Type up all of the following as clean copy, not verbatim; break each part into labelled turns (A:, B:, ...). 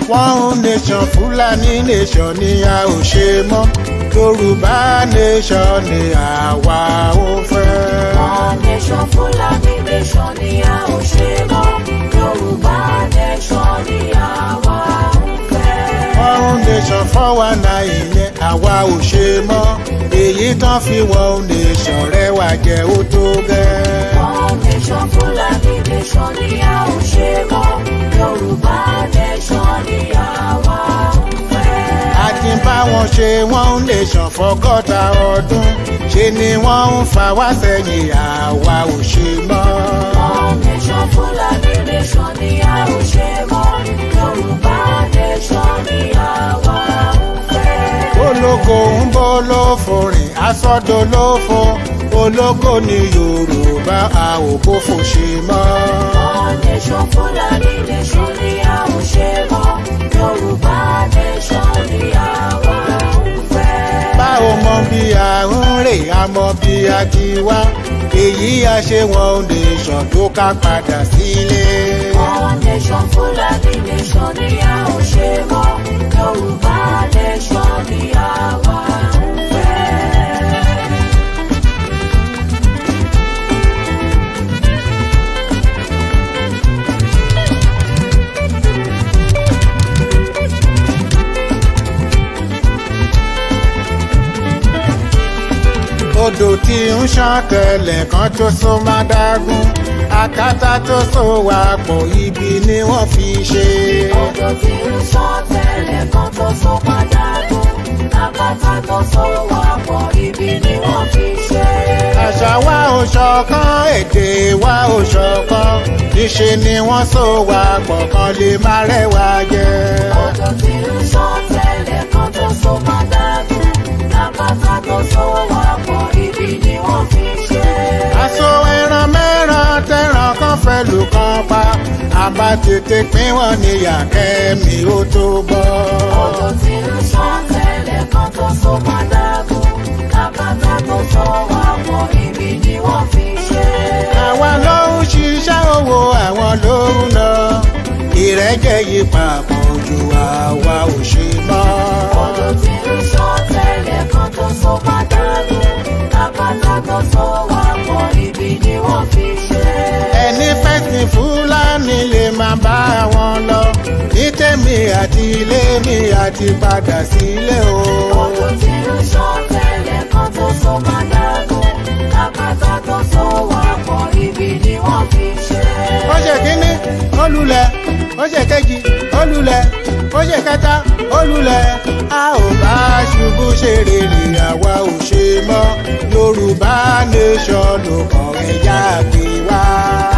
A: One nation Fúlàní nation ni a ò ṣe mọ́, Yorùbá nation ni àwa ò fẹ́.
B: One nation Fúlàní nation ni a ò ṣe mọ́, Yorùbá nation ni àwa ò fẹ́.
A: One nation 419 yẹn àwa ò ṣe mọ́, èyí tán fi one nation rẹwà jẹ́ ó tó gẹ́.
B: One nation Fúlàní nation ni a ò ṣe mọ́, Yorùbá nation ni àwa ò fẹ́.
A: A ti bá wọn ṣe one nation fọ́gọ́ta ọdún, ṣe ni wọ́n ń fa wá sẹ́yìn àwa ò ṣe mọ́.
B: One nation Fúlàní nation ni a ò ṣe mọ́, Yorùbá nation ni àwa ò fẹ́.
A: Ológo ń bọ́ lófo rìn, aṣọ́dọ̀ lófo, ológo ni Yorùbá a ò bófo ṣe mọ́.
B: One nation Fúlàní nation ni a ò ṣe mọ́, Yorùbá nation ni àwa ò fẹ́.
A: Bá o mọ bí a ń rè, a mọ bí a ti wá, èyí a ṣe one nation tó ká padà sílé.
B: One nation Fúlàní nation ni a ò ṣe mọ́, Yorùbá nation ni àwa ò fẹ́.
A: Odò tí ń ṣàn tẹ́lẹ̀ kan tó so má dágún, àkàtà tó so wà pọ̀ ibi ni wọ́n fi ṣe.
B: Odò tí ń ṣàn tẹ́lẹ̀ kan tó so má dágún, àkàtà tó so wà pọ̀ ibi ni wọ́n fi ṣe.
A: Àṣà wa ò ṣọ̀kan, èdè wa ò ṣọ̀kan, níṣe ni wọ́n so wà pọ̀ kan lè má rẹwà jẹ.
B: Odò tí ń ṣàn tẹ́lẹ̀ kan tó so má dágún, àkàtà tó so wà pọ̀ ibi ni wọ́n fi ṣe.
A: Aṣọ ẹran mẹ́ran tẹ̀ràn kan fẹ́ lù kan pa, àbá tètè pín wọn níyà kẹ́mi ó tó bọ́.
B: Odò tí ń ṣàn tẹ́lẹ̀ kan tó so má dágún, àkàtà tó so wà pọ̀ ibi ni wọ́n fi ṣe.
A: Àwa ló ń ṣiṣẹ́ owó, àwọn ló ń lọ, ìrẹ́jẹ yìí papọ̀ ju àwa ò ṣe mọ́.
B: Odò tí ń ṣàn tẹ́lẹ̀ kan tó so má dágún, àkàtà tó so wà pọ̀ ibi ni wọ́n fi ṣe.
A: Ẹni fẹ́sìn Fúlàní lè máa bá wọn lọ, ní tèmi àti ilé mi àti padà sílé o.
B: Odò tí ń ṣàn tẹ́lẹ̀ kan tó so má dágún, àkàtà tó so wà pọ̀ ibi ni wọ́n fi ṣe.
A: Ó ṣe kínní, ó lulẹ̀, ó ṣe kejì, ó lulẹ̀, ó ṣe kẹta, ó lulẹ̀. A ò bá ṣubú ṣe rere, àwa ò ṣe mọ́, Yorùbá nation ló kàn ẹ̀yà gbé wá.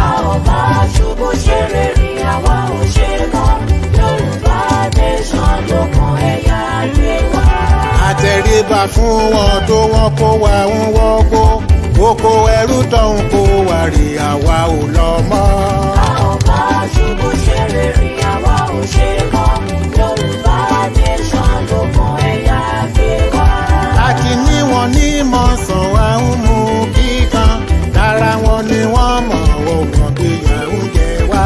B: A ò bá ṣubú ṣe rere, àwa ò ṣe mọ́, Yorùbá nation ló kàn ẹ̀yà gbé wá.
A: Àtẹríba fún wọn tó wọn kó wa ń wọ́gbó, oko ẹrú tó ń kó wa rè, àwa ò lọ mọ́.
B: A ò bá ṣubú ṣe rere, àwa ò ṣe mọ́, Yorùbá nation ló kàn ẹ̀yà gbé wá.
A: Àti ní wọn ní mọ̀sán wa ń mú kíkan, lára wọn ni wọ́n mọ̀ ọ̀gbọ̀n bí ìyà ń jẹ wá.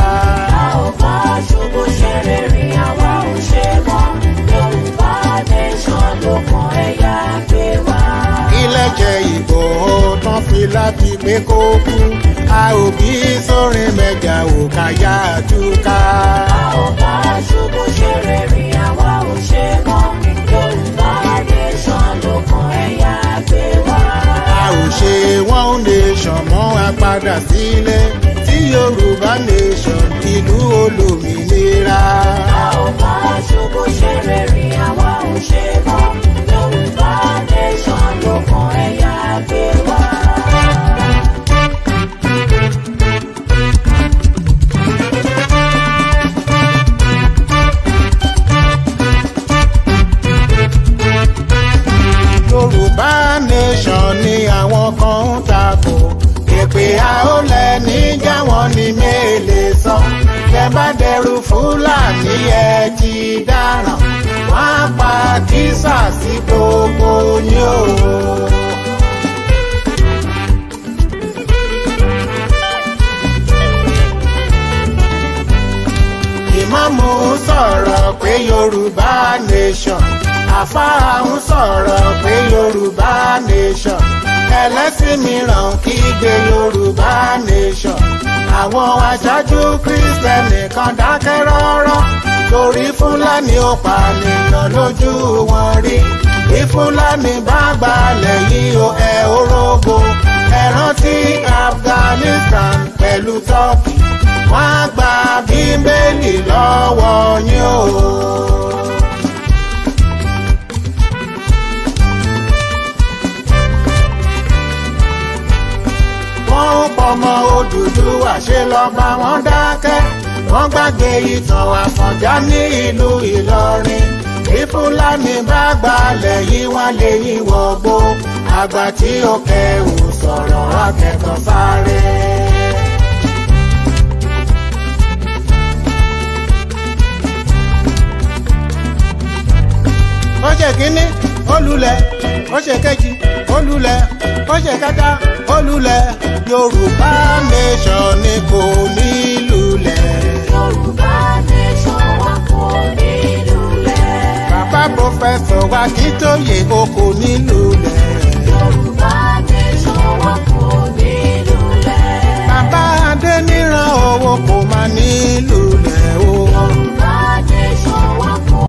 B: A ò bá ṣubú ṣe rere, àwa ò ṣe mọ́, Yorùbá nation ló kàn ẹ̀yà gbé wá.
A: Ilẹ̀ jẹ́ Ìgbòho tán fi láti pé kó kú, a ò bí sórin mẹ́jà ò káyà túká.
B: A ò bá ṣubú ṣe rere, àwa ò ṣe mọ́, Yorùbá nation ló kàn ẹ̀yà gbé wá.
A: A ò ṣe one nation mọ́, a padà sílé tí Yorùbá nation ìlú olómìnira.
B: A ò bá ṣubú ṣe rere, àwa ò ṣe mọ́, Yorùbá nation ló kàn ẹ̀yà gbé wá.
A: Yorùbá nation ni àwọn kan ń takò, èpè àólẹ̀ níjà wọn ní mélèé sọ. Tẹ bá dẹrù Fúlàní ẹ ti dáràn, wọ́n á pa kísà sí gbogbo yín o. Ìmáàmù ń sọ̀rọ̀ pé Yorùbá nation, àfáà ń sọ̀rọ̀ pé Yorùbá nation, ẹlẹ́sìn mìíràn kígbe Yorùbá nation. Àwọn aṣáájú Kristẹni kan dákẹ́ rọ́rọ́ torí Fúlàní ó pànìyàn lójú wọn rí. Bí Fúlàní bá gbalẹ̀ yìí ó ẹ orógo. Ẹ rántí Afghanistan pẹ̀lú Turkey, wọ́n á gba Bíbélì lọ́wọ́ yín o. Wọ́n ń pọmọ Odùduwà ṣe lọ́ba wọn dákẹ́. Wọ́n gbàgbé ìtàn Àfọ̀njá ní ìlú Ìlọrin. Bí Fúlàní bá gbalẹ̀ yìí wọ́n lè yí wọgbó. Àgbà tí ó kẹwù sọ̀rọ̀ akẹ́kọ̀ọ́ sáré. Ó ṣe kínní, ó lulẹ̀, ó ṣe kejì, ó lulẹ̀, ó ṣe kẹta, ó lulẹ̀. Yorùbá nation ni kò ní lulẹ̀.
B: Yorùbá nation wa kò ní lulẹ̀.
A: Bàbá pòfẹ́sọ̀ wa Akíntóyè o kò ní lulẹ̀.
B: Yorùbá nation wa kò ní lulẹ̀.
A: Bàbá Adéníran owó kò má ní lulẹ̀ o.
B: Yorùbá nation wa kò.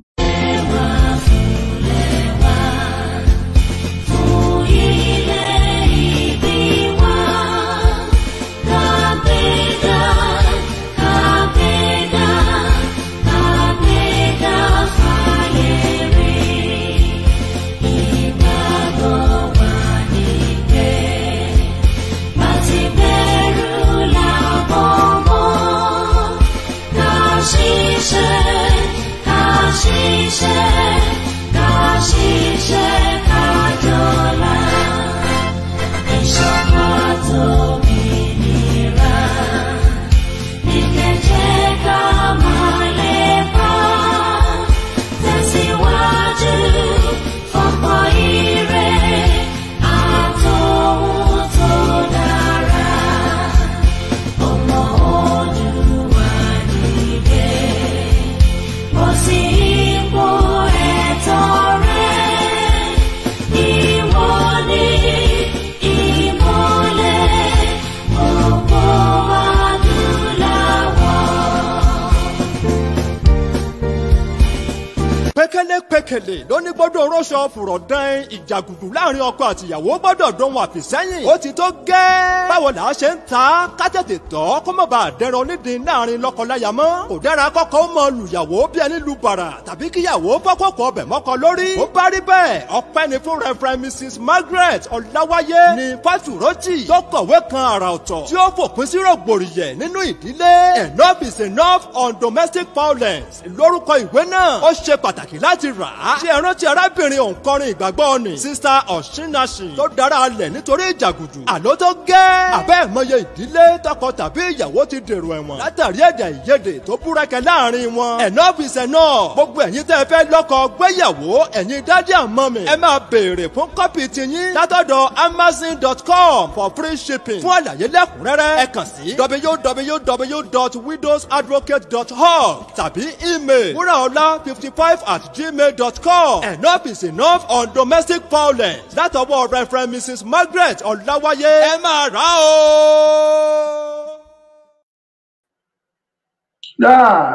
C: Pékélé lóní gbọ́dọ̀ rọ́ṣọ fùrọ̀ dán ìjàgùdù láàrin ọkọ àtìyàwó gbọ́dọ̀ dóhun àfìsẹ́yìn. Ó ti tó gẹ́. Báwo là á ṣe ń ta ká tètè tọ́ kó má bàa dẹran onídìí láàrin lọ́kọláya mọ́. Kò dára kọ́kọ́ ó mọ lùyàwó bí ẹni lu bàrà tàbí kíyàwó fọ́kọ̀kọ̀ ọbẹ̀ mọ́kọ lórí. Ó bá rí bẹ́ẹ̀ ọpẹ́ ni fún Reverend Mrs Margaret Ọláwáyé ní Fátúrọ́tì tó kọ̀wé kan àrà ọ̀tọ̀ tí ó fòpin sí rògbòrìyẹ̀ nínú ìdílé. Enough is enough on domestic violence lórúkọ ìwé náà. Ó ṣe pàtàkì láti rà á. Ṣé ẹ rántí arábìnrin òǹkọrin ìgbàgbọ́ ni Sista Ọ̀ṣínàṣìn tó dára alẹ̀ nítorí ìjàgùdù. Àló tó gẹ́. Àbẹ́ ìmọye ìdílé tọkọ tàbí ìyàwó ti dèrò ẹ̀wọ̀n látàrí èdè àìyedè tó búrẹ́kẹ láàrin wọn. Enough is enough. Gbogbo ẹ̀yin tẹ́ ẹ fẹ́ lọ́kọ gbéyàwó ẹ̀yin dádì and mọ́mì. Ẹ máa béèrè fún kọ́pì tiyín látọ̀dọ̀ amazon.com for free shipping. Fún àlàyé lẹ́kùnrẹ́rẹ́ ẹ kàn sí www.widowsadvocate.org tàbí email wuraola55@gmail.com. Enough is enough on domestic violence. Látọwọ́ Reverend Mrs Margaret Ọláwáyé. Ẹ máa rà ó.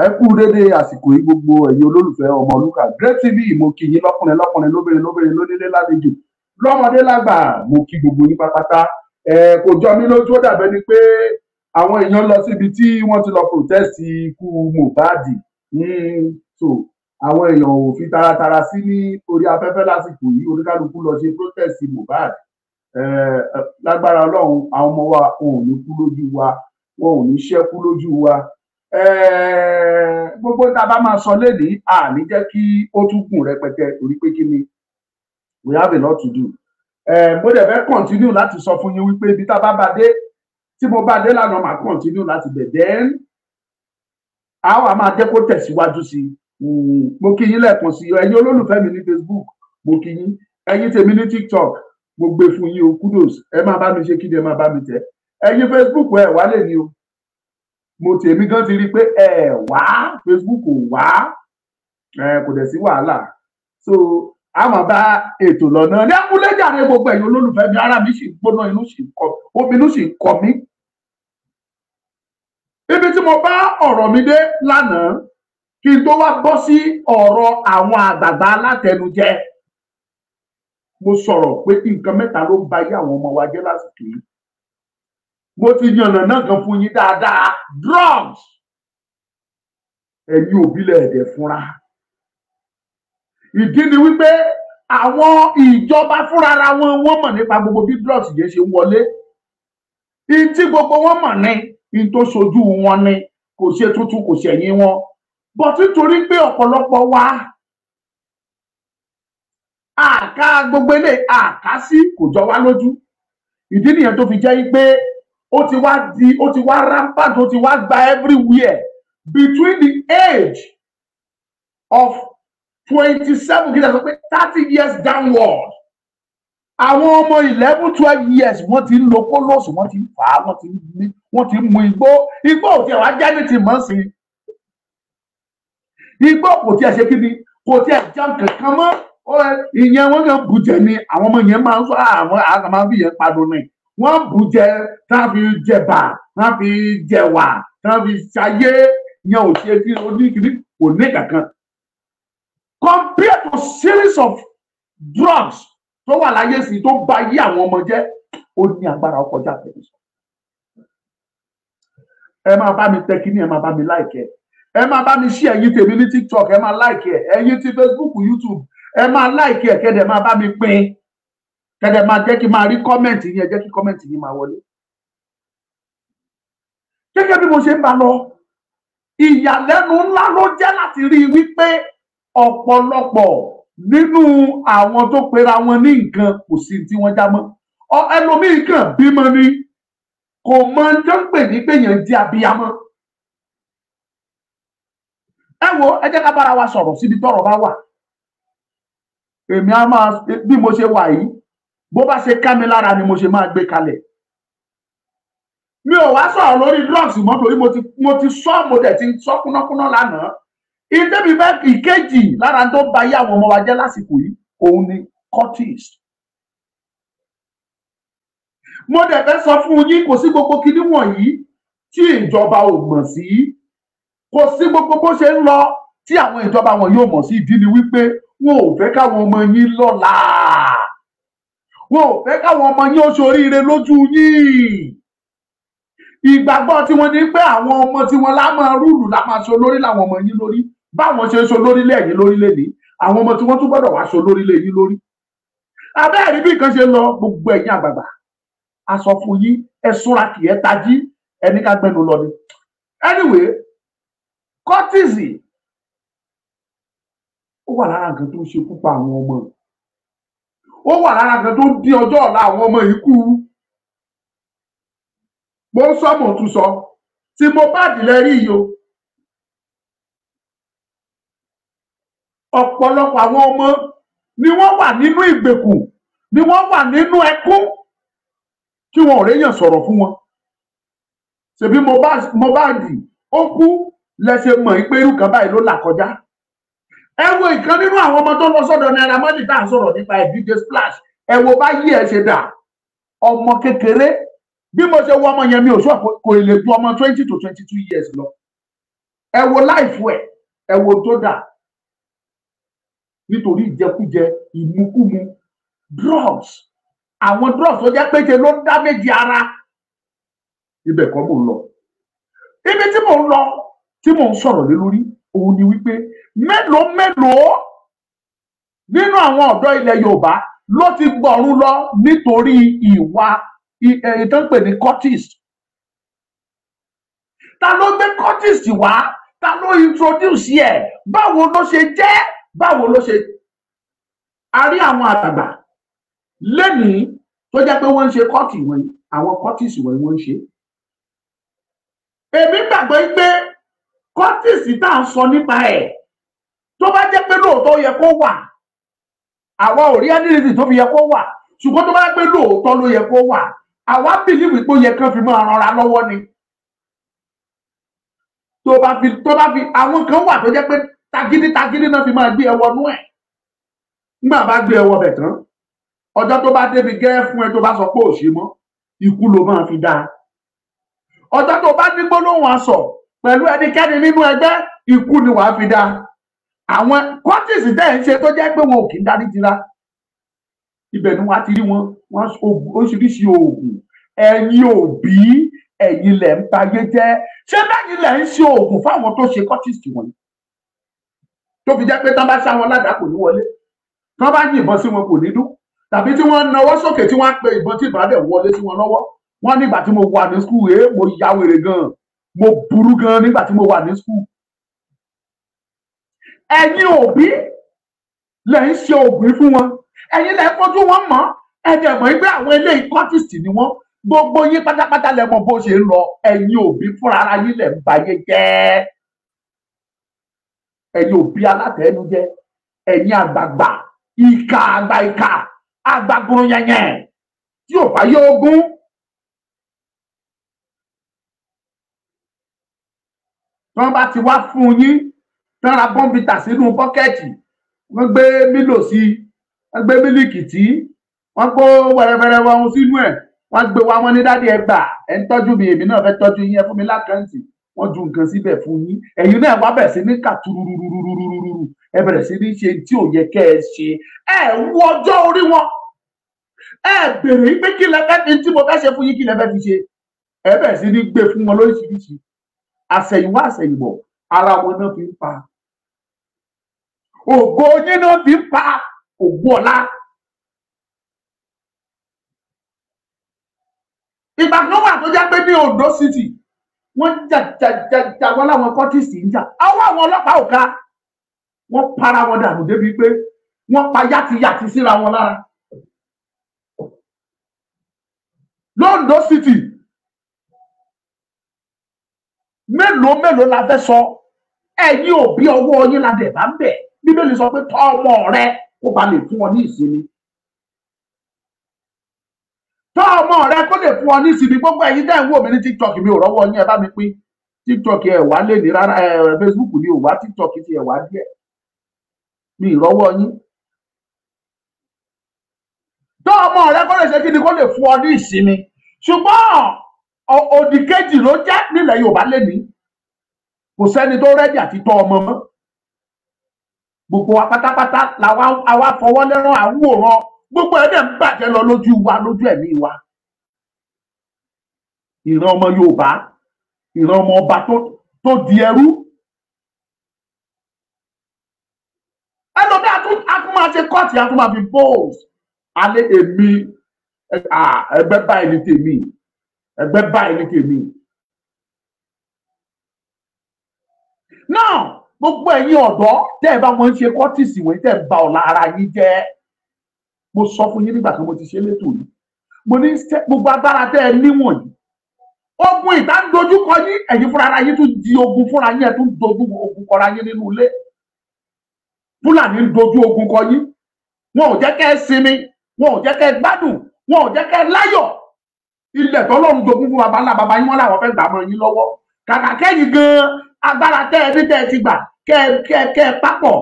D: Ẹ kú dédé àsìkò yìí gbogbo ẹ̀yin olólùfẹ́ Ọmọlúkà Great TV. Mo kí yín lọ́kùnrin lọ́kùnrin lóbìnrin lóbìnrin lónílé lálejò lọ́mọdé lágbà, mo kí gbogbo yín pátápátá. Kò jọ mí lójú, ó dàbẹ́ ni pé àwọn èèyàn lọ síbi tí wọ́n ti lọ protest ikú Mohbad. So àwọn èèyàn ò fi taratara sí ní orí afẹ́fẹ́ lásìkò yìí, oníkálukú lọ ṣe protest Mohbad. Lágbára Ọlọ́run àwọn ọmọ wa wọn ò ní kú lójú wa, wọn ò ní ṣẹ́kú lójú wa. Gbogbo tá a bá máa sọ lénìí àní jẹ́ kí ó tún gùn rẹpẹtẹ torí pé kí ni we have a lot to do. Mo dẹ̀ fẹ́ continue láti sọ fún yín wípé ibi tá a bá bá dé, tí mo bá dé lánàá màá continue láti bẹ̀ then a wà máa jẹ́ kó tẹ̀síwájú sí i. Mo kí yín lẹ́ẹ̀kan sí i, ẹ̀yin olólùfẹ́ mi ní Facebook, mo kí yín, ẹ̀yin tèmi ní TikTok, mo gbé fún yín o, kudos, ẹ máa bá mi ṣe kí ni ẹ máa bá mi tẹ̀. Ẹ̀yin Facebook ẹ wá lè ní o, Mo tèmi gan ti rí i pé ẹ wá Facebook ò wá, ẹ kò dẹ̀ sí wàhálà. So a máa bá ètò lọ náà ní akúlẹ̀jáde. Gbogbo ẹ̀yin olólùfẹ́ mi, ara mi sì gbóná, inú sì kọ omi, inú sì kọ mí. Ibi tí mo bá ọ̀rọ̀ mi dé lánàá, kí n tó wá bọ́ sí ọ̀rọ̀ àwọn àgbààgbà alátẹnujẹ, mo sọ̀rọ̀ pé nǹkan mẹ́ta ló ń ba ayé àwọn ọmọ wa jẹ́ lásìkò yìí. Mo ti yànnà náà kan fún yín dáadáa. Drugs, ẹ̀yin òbí lẹ̀ ẹ̀dẹ̀ fúnra. Ìdí ni wípé àwọn ìjọba fúnra wọn, wọ́n mọ̀ nípa gbogbo bí drugs yẹn ṣe ń wọlé. Ìtí gbogbo wọn mọ̀ ní in tó ṣojú wọn ni, kò ṣe tuntun, kò ṣẹ̀yìn wọn. But nítorí pé ọ̀pọ̀lọpọ̀ wa àká gbogbo ilé àká sí kò jọ wá lójú, ìdí nìyẹn tó fi jẹ́ pé ó ti wá di, ó ti wá rampant, ó ti wá gba everywhere. Between the age of 27, kí lè sọ pé 30 years downward, àwọn ọmọ 11, 12 years, wọ́n ti ń lo kólóòsì, wọ́n ti ń fà á, wọ́n ti ń mu igbó. Igbó ò tiẹ̀ wá jẹ́ ní ti mọ̀ sí igbó, kò tiẹ̀ ṣe kí ni, kò tiẹ̀ jẹun kankan mọ́. Ìyẹn wọ́n kàn bù jẹ ni. Àwọn ọmọ yẹn máa ń sọ, àwọn àwọn máa ń fi yẹn panu ni. Wọ́n bù jẹ, tá a fi jẹba, tá a fi jẹwà, tá a fi ṣayé. Yẹn ò ṣe kí oníkìní, kò ní kankan compared to series of drugs tó wà láyé sí, tó bà yí àwọn ọmọ jẹ́. Ó ní agbára ọkọjá tẹlifíṣàn. Ẹ máa bá mi tẹ kíní, ẹ máa bá mi like ẹ, ẹ máa bá mi ṣí. Ẹ̀yin tèmi ní TikTok, ẹ máa like ẹ. Ẹ̀yin ti Facebook, YouTube, ẹ máa like ẹ, kẹ́dẹ̀ máa bá mi pín, kẹ́dẹ̀ máa jẹ́ kí máa rí comment yín. Ẹ jẹ́ kí comment yín máa wọlé. Gẹ́gẹ́ bí mo ṣe ń bá lọ, ìyàlẹ́nu ńlá ló jẹ́ láti rí i wípé ọ̀pọ̀lọpọ̀ nínú àwọn tó pera wọn ní nǹkan, kò sí tí wọ́n já mọ́. Ẹlòmíì kàn bímọ ni, kò mọ tó ń pè ní pé yẹn jẹ́ abiyamọ. Ẹ wo, ẹ jẹ́ ká bára wa sọ̀rọ̀ síbi tọ́rọ̀ bá wà. Èmi á máa bí mo ṣe wà yìí, bó bá ṣe ká mi lára ni mo ṣe máa gbé kalẹ̀. Mi ò wá sọ̀rọ̀ lórí drugs mọ́, torí mo ti sọ, mo dẹ̀ ti sọ kúnnákúnná lánàá. Ìdẹ́bi fẹ́ ìkejì lára tó ba ayé àwọn ọmọ wa jẹ́ lásìkò yìí, òun ni cultist. Mo dẹ̀ fẹ́ sọ fún yín, kò sí gbogbo kinní wọ̀nyí tí ìjọba ò mọ̀ sí, kò sí gbogbo bó ṣe ń lọ tí àwọn ìjọba wọn yóò mọ̀ sí. Ìdí ni wípé wọn ò fẹ́ káwọn ọmọ yín lọ́la, wọn ò fẹ́ káwọn ọmọ yín ó ṣoríire lójú yín. Ìgbàgbọ́ tí wọ́n ní pé àwọn ọmọ tí wọ́n lá máa rule, lá máa ṣe olórí làwọn ọmọ yín lórí. Báwọn ṣe ń ṣe olórí lẹ́yìn lórí lẹ́ni, àwọn ọmọ tí wọ́n tún gbọ́dọ̀ wá ṣe olórí lẹ́yìn lórí. Abẹ́ẹ̀rí bí nǹkan ṣe lọ. Gbogbo ẹ̀yin àgbààgbà, a sọ fún yín, ẹ súnra kì í tají, ẹni ká gbẹnu lọ ni. Anyway, cultism ó wà lára nǹkan tó ń ṣekú pa àwọn ọmọ, ó wà lára nǹkan tó ń dín ọjọ́ ọ̀la àwọn ọmọ yìí kù. Mo ń sọ, mo tún sọ, tí mo bá dìlẹ̀ rí yìí o, ọ̀pọ̀lọpọ̀ àwọn ọmọ ni wọ́n wà nínú ìgbèkùn, ni wọ́n wà nínú ẹkún, tí wọn ò réyàn sọ̀rọ̀ fún wọn. Ṣebí Mohbad ó kú lẹsẹ mọ̀ pé irú kan báyìí ló là kọjá. Ẹ wo ìkan nínú àwọn ọmọ tó lọ sọ́dọ̀ Naira Marley tá à ń sọ̀rọ̀ nípa ẹ̀, DJ Splash. Ẹ wo bá yí ẹ ṣe dà. Ọmọ kékeré, bí mo ṣe wo ọmọ yẹn, mi ò sọ, kò lè ju ọmọ 20 to 22 years lọ. Ẹ wo life ẹ, ẹ wo tó dà nítorí ìjẹkújẹ, ìmukúmu, drugs, àwọn drugs tó jẹ́ pé ṣe ló ń dá méjì ara. Ibẹ̀ kọ́ mò ń lọ. Ibi tí mò ń lọ, tí mò ń sọ̀rọ̀ lé lórí, òun ni wípé mélòó mélòó nínú àwọn ọ̀dọ́ ilẹ̀ Yorùbá ló ti gbọ̀run lọ nítorí ìwà ìtàn pè ní cultist. Ta ló gbé cultist wá? Ta ló introduce ẹ̀? Báwo ló ṣe jẹ́? Báwo ló ṣe a rí àwọn àgbàgbà lẹ́nìí tó jẹ́ pé wọ́n ń ṣe cult wọ̀nyí, àwọn cultist wọ̀nyí wọ́n ń ṣe? Èmi gbàgbọ́ pé cultist tá à ń sọ nípa ẹ̀, tó bá jẹ́ pé lóòótọ́ yẹ kó wà, àwa ò rí anything tó fi yẹ kó wà, ṣùgbọ́n tó bá jẹ́ pé lóòótọ́ ló yẹ kó wà, àwa believe pé ó yẹ kán fi máa ranra lọ́wọ́ ni. Tó bá fi àwọn kan wà tó jẹ́ pé tagídí tagídí náà fi máa gbé ẹ wọnú ẹ̀. Nígbà bá gbé ẹ wọbẹ̀ tán, ọjọ́ tó bá débi gẹ́ fún ẹ tó bá sọ pé ò ṣe mọ́, ikú ló máa fi dáa. Ọjọ́ tó bá ní gbólóhùn asọ̀ pẹ̀lú ẹnikẹ́ni nínú ẹgbẹ́, ikú ni wàá fi dáa. Àwọn kọ́tìsì tẹ́ ẹ̀ ń ṣe tó jẹ́ pé wọn ò kì í dárí jira, ibẹ̀ ni wọ́n á ti rí wọn, wọ́n oríṣiríṣi oògùn. Ẹ̀yin òbí, ẹ̀yin lẹ̀ ń bayé jẹ́. Ṣé bẹ́yìn lẹ̀ ń ṣe oògùn fáwọn tó ṣe kọ́tìsì wọ̀nyí, tó fi jẹ́ pé tán bá ṣá wọn ládàá kò ní wọlé, tán bá yìnbọn sí wọn kò ní dún, tàbí tí wọ́n nawọ́ sókè tí wọ́n á pe ìbọn tí ìbá dẹ̀ wọlé sí wọn lọ́wọ́. Wọ́n nígbà tí mo wà ní skul, mo ya wèrè gan, mo burú gan nígbà tí mo wà ní skul. Ẹ̀yin òbí lẹ̀ ń ṣe oògùn fún wọn, ẹ̀yin lẹ̀ ń fojú wọn mọ́, ẹ dẹ̀ mọ̀ pé àwọn eléyìí kọ́tìsì ni wọ́n. Gbogbo yín pátápátá lẹ mọ̀ bó ṣe ń lọ. Ẹ̀yin òbí fúnra ara yín lẹ̀ ń bayé jẹ́. Ẹ̀yin òbí alátẹnujẹ, ẹ̀yin àgbààgbà ìkà, àgbà ìkà, àgbàgbọràn yẹnyẹn tí ò bá yé ogún. Tí wọ́n bá ti wá fún yín, tán ra bọ́ǹbìtà sínú bọ́kẹ́ẹ̀tì, wọ́n gbé mílò sí, wọ́n gbé mílíkì tí, wọ́n kó wẹrẹwẹrẹ wọn sínú ẹ̀, wọ́n gbé wa, wọ́n ní dádì ẹ gbà, ẹ ń tọ́jú mi, èmi náà fẹ́ tọ́jú yín, ẹ fún mi lákàntì. Wọ́n ju nǹkan síbẹ̀ fún yín, ẹ̀yin náà wá bẹ̀rẹ̀ sí ní kà túrúrúrúrúrú, ẹ bẹ̀rẹ̀ sí ní ṣe tí ò yẹ kẹ́ ẹ ṣe. Ẹ wo ọjọ́ orí wọn, ẹ bèrè pé kí lẹ fẹ́ fi tí mo fẹ́ ṣe fún yín, kí lẹ fẹ́ fi ṣe. Ẹ bẹ̀rẹ̀ sí ní gbé fún wọn lóríṣiríṣi. Àṣẹ̀yìnwá àṣẹ̀yìnbọ̀, ara wọn náà fi ń pa ògo yín, náà fi ń pa ògo ọ̀la. Ìgbà kan wà tó jẹ́ pé ní Ondo City, wọ́n jà jà jà jà, wọ́n láwọn kọ́tìsì ń jà, àwọn ọlọ́pàá ò ká, wọ́n para wọn dànù débi pé wọ́n pa yàtìyàtì síra wọn lára. L'Ondo City, mélòó mélòó la fẹ́ sọ? Ẹ̀yin òbí, ọwọ́ yín la dẹ̀ bá ń bẹ̀. Bíbélì sọ pé tọ́ ọmọ rẹ kó ba lè fún ọ ní ìsinmi. Tọ́ ọmọ rẹ kó lè fún ọ ní ìsinmi. Gbogbo ẹ̀yin tẹ́ ń wò mí ní TikTok, mi ò rọ́wọ́ yín, ẹ bá mi pín. TikTok ẹ wá lè ní rárá, ẹ Facebook ni ò wá, TikTok ti ẹ wá díẹ̀, mi ì rọ́wọ́ yín. Tọ́ ọmọ rẹ kó lè ṣe kí ni, kó lè fún ọ ní ìsinmi. Ṣùgbọ́n òdì kejì ló jẹ́ nílẹ̀ Yorùbá lẹ́ni. Kò sẹ́ni tó rẹ́dì àti tọ́ ọmọ mọ́. Gbogbo wa pátápátá làwa àwa fọwọ́ lẹ́rán, àwòrán, gbogbo ẹ̀ dẹ̀ ń bàjẹ́ lọ lójú wa, lójú ẹ̀mí wa. Ìran ọmọ Yorùbá, ìran ọmọ ọba tó di ẹrú. Ẹlòmí a tún máa ṣe kọ́ọ̀tì, a tún máa fi bóòsì. Alẹ́ èmi, ẹgbẹ́ báyìí ní tèmi, ẹgbẹ́ báyìí ní tèmi. Náà gbogbo ẹ̀yin ọ̀dọ́ tẹ́ ẹ bá wọn ń ṣe kọ́tìsì wọ̀nyí, tẹ́ ẹ bà ọ̀la ara yín jẹ́. Mo sọ fún yín nígbà tí mo ti ṣe létò yìí, mo ní gbogbo agbára tẹ́ ẹ níwọ̀nyí, ogun ìta ń dojú kọ yín, ẹ̀yin fúnra ara yín tún di ogun fúnra yín, ẹ tún dojú ogun kọra yín nínú ilé. Fúlàní ń dojú ogun kọ yín, wọn ò jẹ́ kẹ́ ẹ sinmi, wọn ò jẹ́ kẹ́ ẹ gbádùn, wọn ò jẹ́ kẹ́ ẹ láyọ̀. Ilẹ̀ tọ́lọ́run jogún fún baba ńlá baba yín, wọn làwọn fẹ́ gbà mọ́ yín lọ́wọ́. Kàkà kẹ́yìn gan-an agbára tẹ́ ẹ ní tẹ́ ẹ ti gbà, kẹ́ ẹ papọ̀,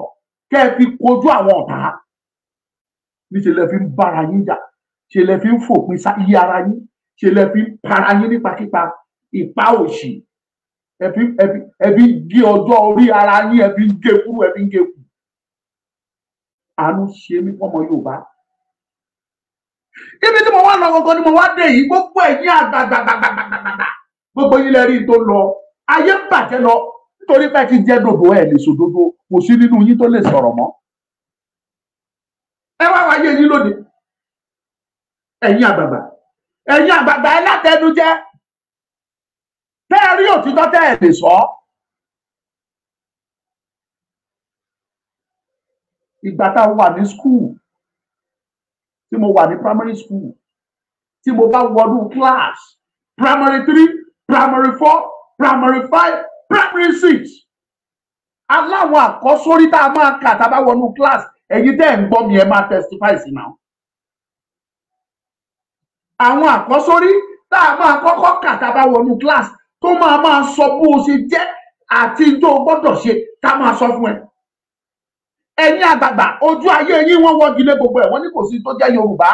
D: kẹ́ ẹ fi kojú àwọn ọ̀tá. Níṣẹ́ lẹ fi ń bára yín jà, ṣe lẹ fi ń fòpin sáyé ara yín, ṣe lẹ fi ń para yín nípakípa, ìpa òṣì. Ẹ fi ń gé ọjọ́ orí ara yín, ẹ fi ń gé kúrú, ẹ fi ń gé kù. Àánú ṣe mí fọ́mọ Yorùbá. Ibi tí mo wá lọ gangan ni mo wá dé yìí. Gbogbo ẹ̀yin àgbàgbàgbàgbàgbà, gbogbo yín lẹ rí tó lọ, ayé ń bàjẹ́ lọ nítorí pé ti jẹ́ dòdò, ẹ̀ lè sòdodo, kò sí nínú yín tó lè sọ̀rọ̀ mọ́. Ẹ wá wáyé yín lóde. Ẹ̀yin àgbàgbà, ẹ̀yin àgbàgbà ẹ látẹnujẹ, tẹ́ ẹ rí òtítọ́ tẹ́ ẹ lè sọ. Ìgbà tá a wà ní skul, tí mo wà ní primary school, tí mo bá wọnú class primary 3, primary 4, primary 5, primary 6, aláwọn àkọ́sórí tá a máa kà tá a bá wọnú class, ẹ̀yin tẹ́ ẹ̀ ń gbọ́ mi, ẹ máa testify sí náà. Àwọn àkọ́sórí tá a máa kọ́kọ́ kà tá a bá wọnú class, tó máa máa sọ bó o ṣe jẹ́, àti tó o gbọ́dọ̀ ṣe ká máa sọ fún ẹ. Ẹ̀yin àgbààgbà ojú ayé yín wọ́n wọ́gi lé gbogbo ẹ̀, wọ́n ní kò sí tó jẹ́ Yorùbá.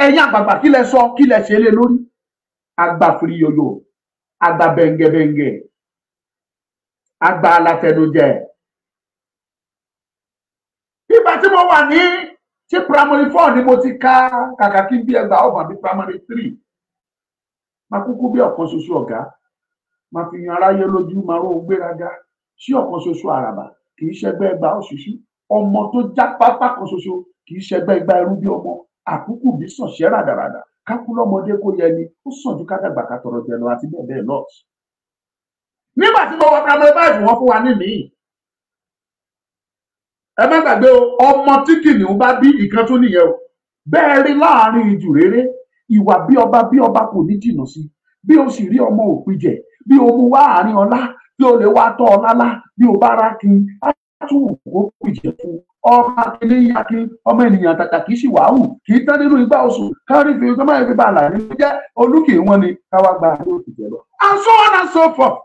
D: Ẹ̀yin àgbààgbà kí lẹ sọ, kí lẹ ṣe lé lórí? Àgbà firi yòyò, àgbà bẹ̀ǹgẹ̀bẹ̀ǹgẹ̀, àgbà alátẹnujẹ. Ìgbà tí mo wà ní tí primary 4 ni mo ti ka kàkà kí n bí ẹgbàá ọgbà bí primary 3. Máa kúkú bí ọ̀kan ṣoṣo ọ̀gá, máa fi yan aráyé lójú, máa ró gbéraga sí ọ̀kan ṣoṣo àràbà, kì í ṣẹgbẹ́ ẹgbàá òṣìṣú. Ọmọ tó já pápá kan ṣoṣo kì í ṣẹgbẹ́ ẹgbàá ẹrú bí ọmọ. Àkúkù bí sànṣẹ́ ràdàràdà, kákú lọ́mọdé kó yẹ ni, ó sàn ju kádàgbà ká tọrọ jẹ lọ àti bẹ́ẹ̀ bẹ́ẹ̀ lọ. Nígbà tí mo wọ primary 5 wọ́n fún wa ní míì. Ẹ má gbàgbé o, ọmọ tí kìnìún bá bí ìkan tún nìyẹn o. Bẹ́ẹ̀ rí láàrin ìjù rere, ìwà bí ọba kò ní jìnnà sí. Bí o sì rí ọmọ òpìjẹ, bí o mú wá àárín ọlá, bí o lè wá tọ́ ọlá lá, bí o bá rá kí á tún wù kó pìjẹ fún. Ọmọ akíní yakin, ọmọ ènìyàn tàtà kì í sì wàhù, kì í tán nínú igbá oṣù, kárí fi tó máa fi bá àlà nínú jẹ́ olúkì wọn ni káwá gba àlọ́ òpìjẹ lọ. And so on and so forth.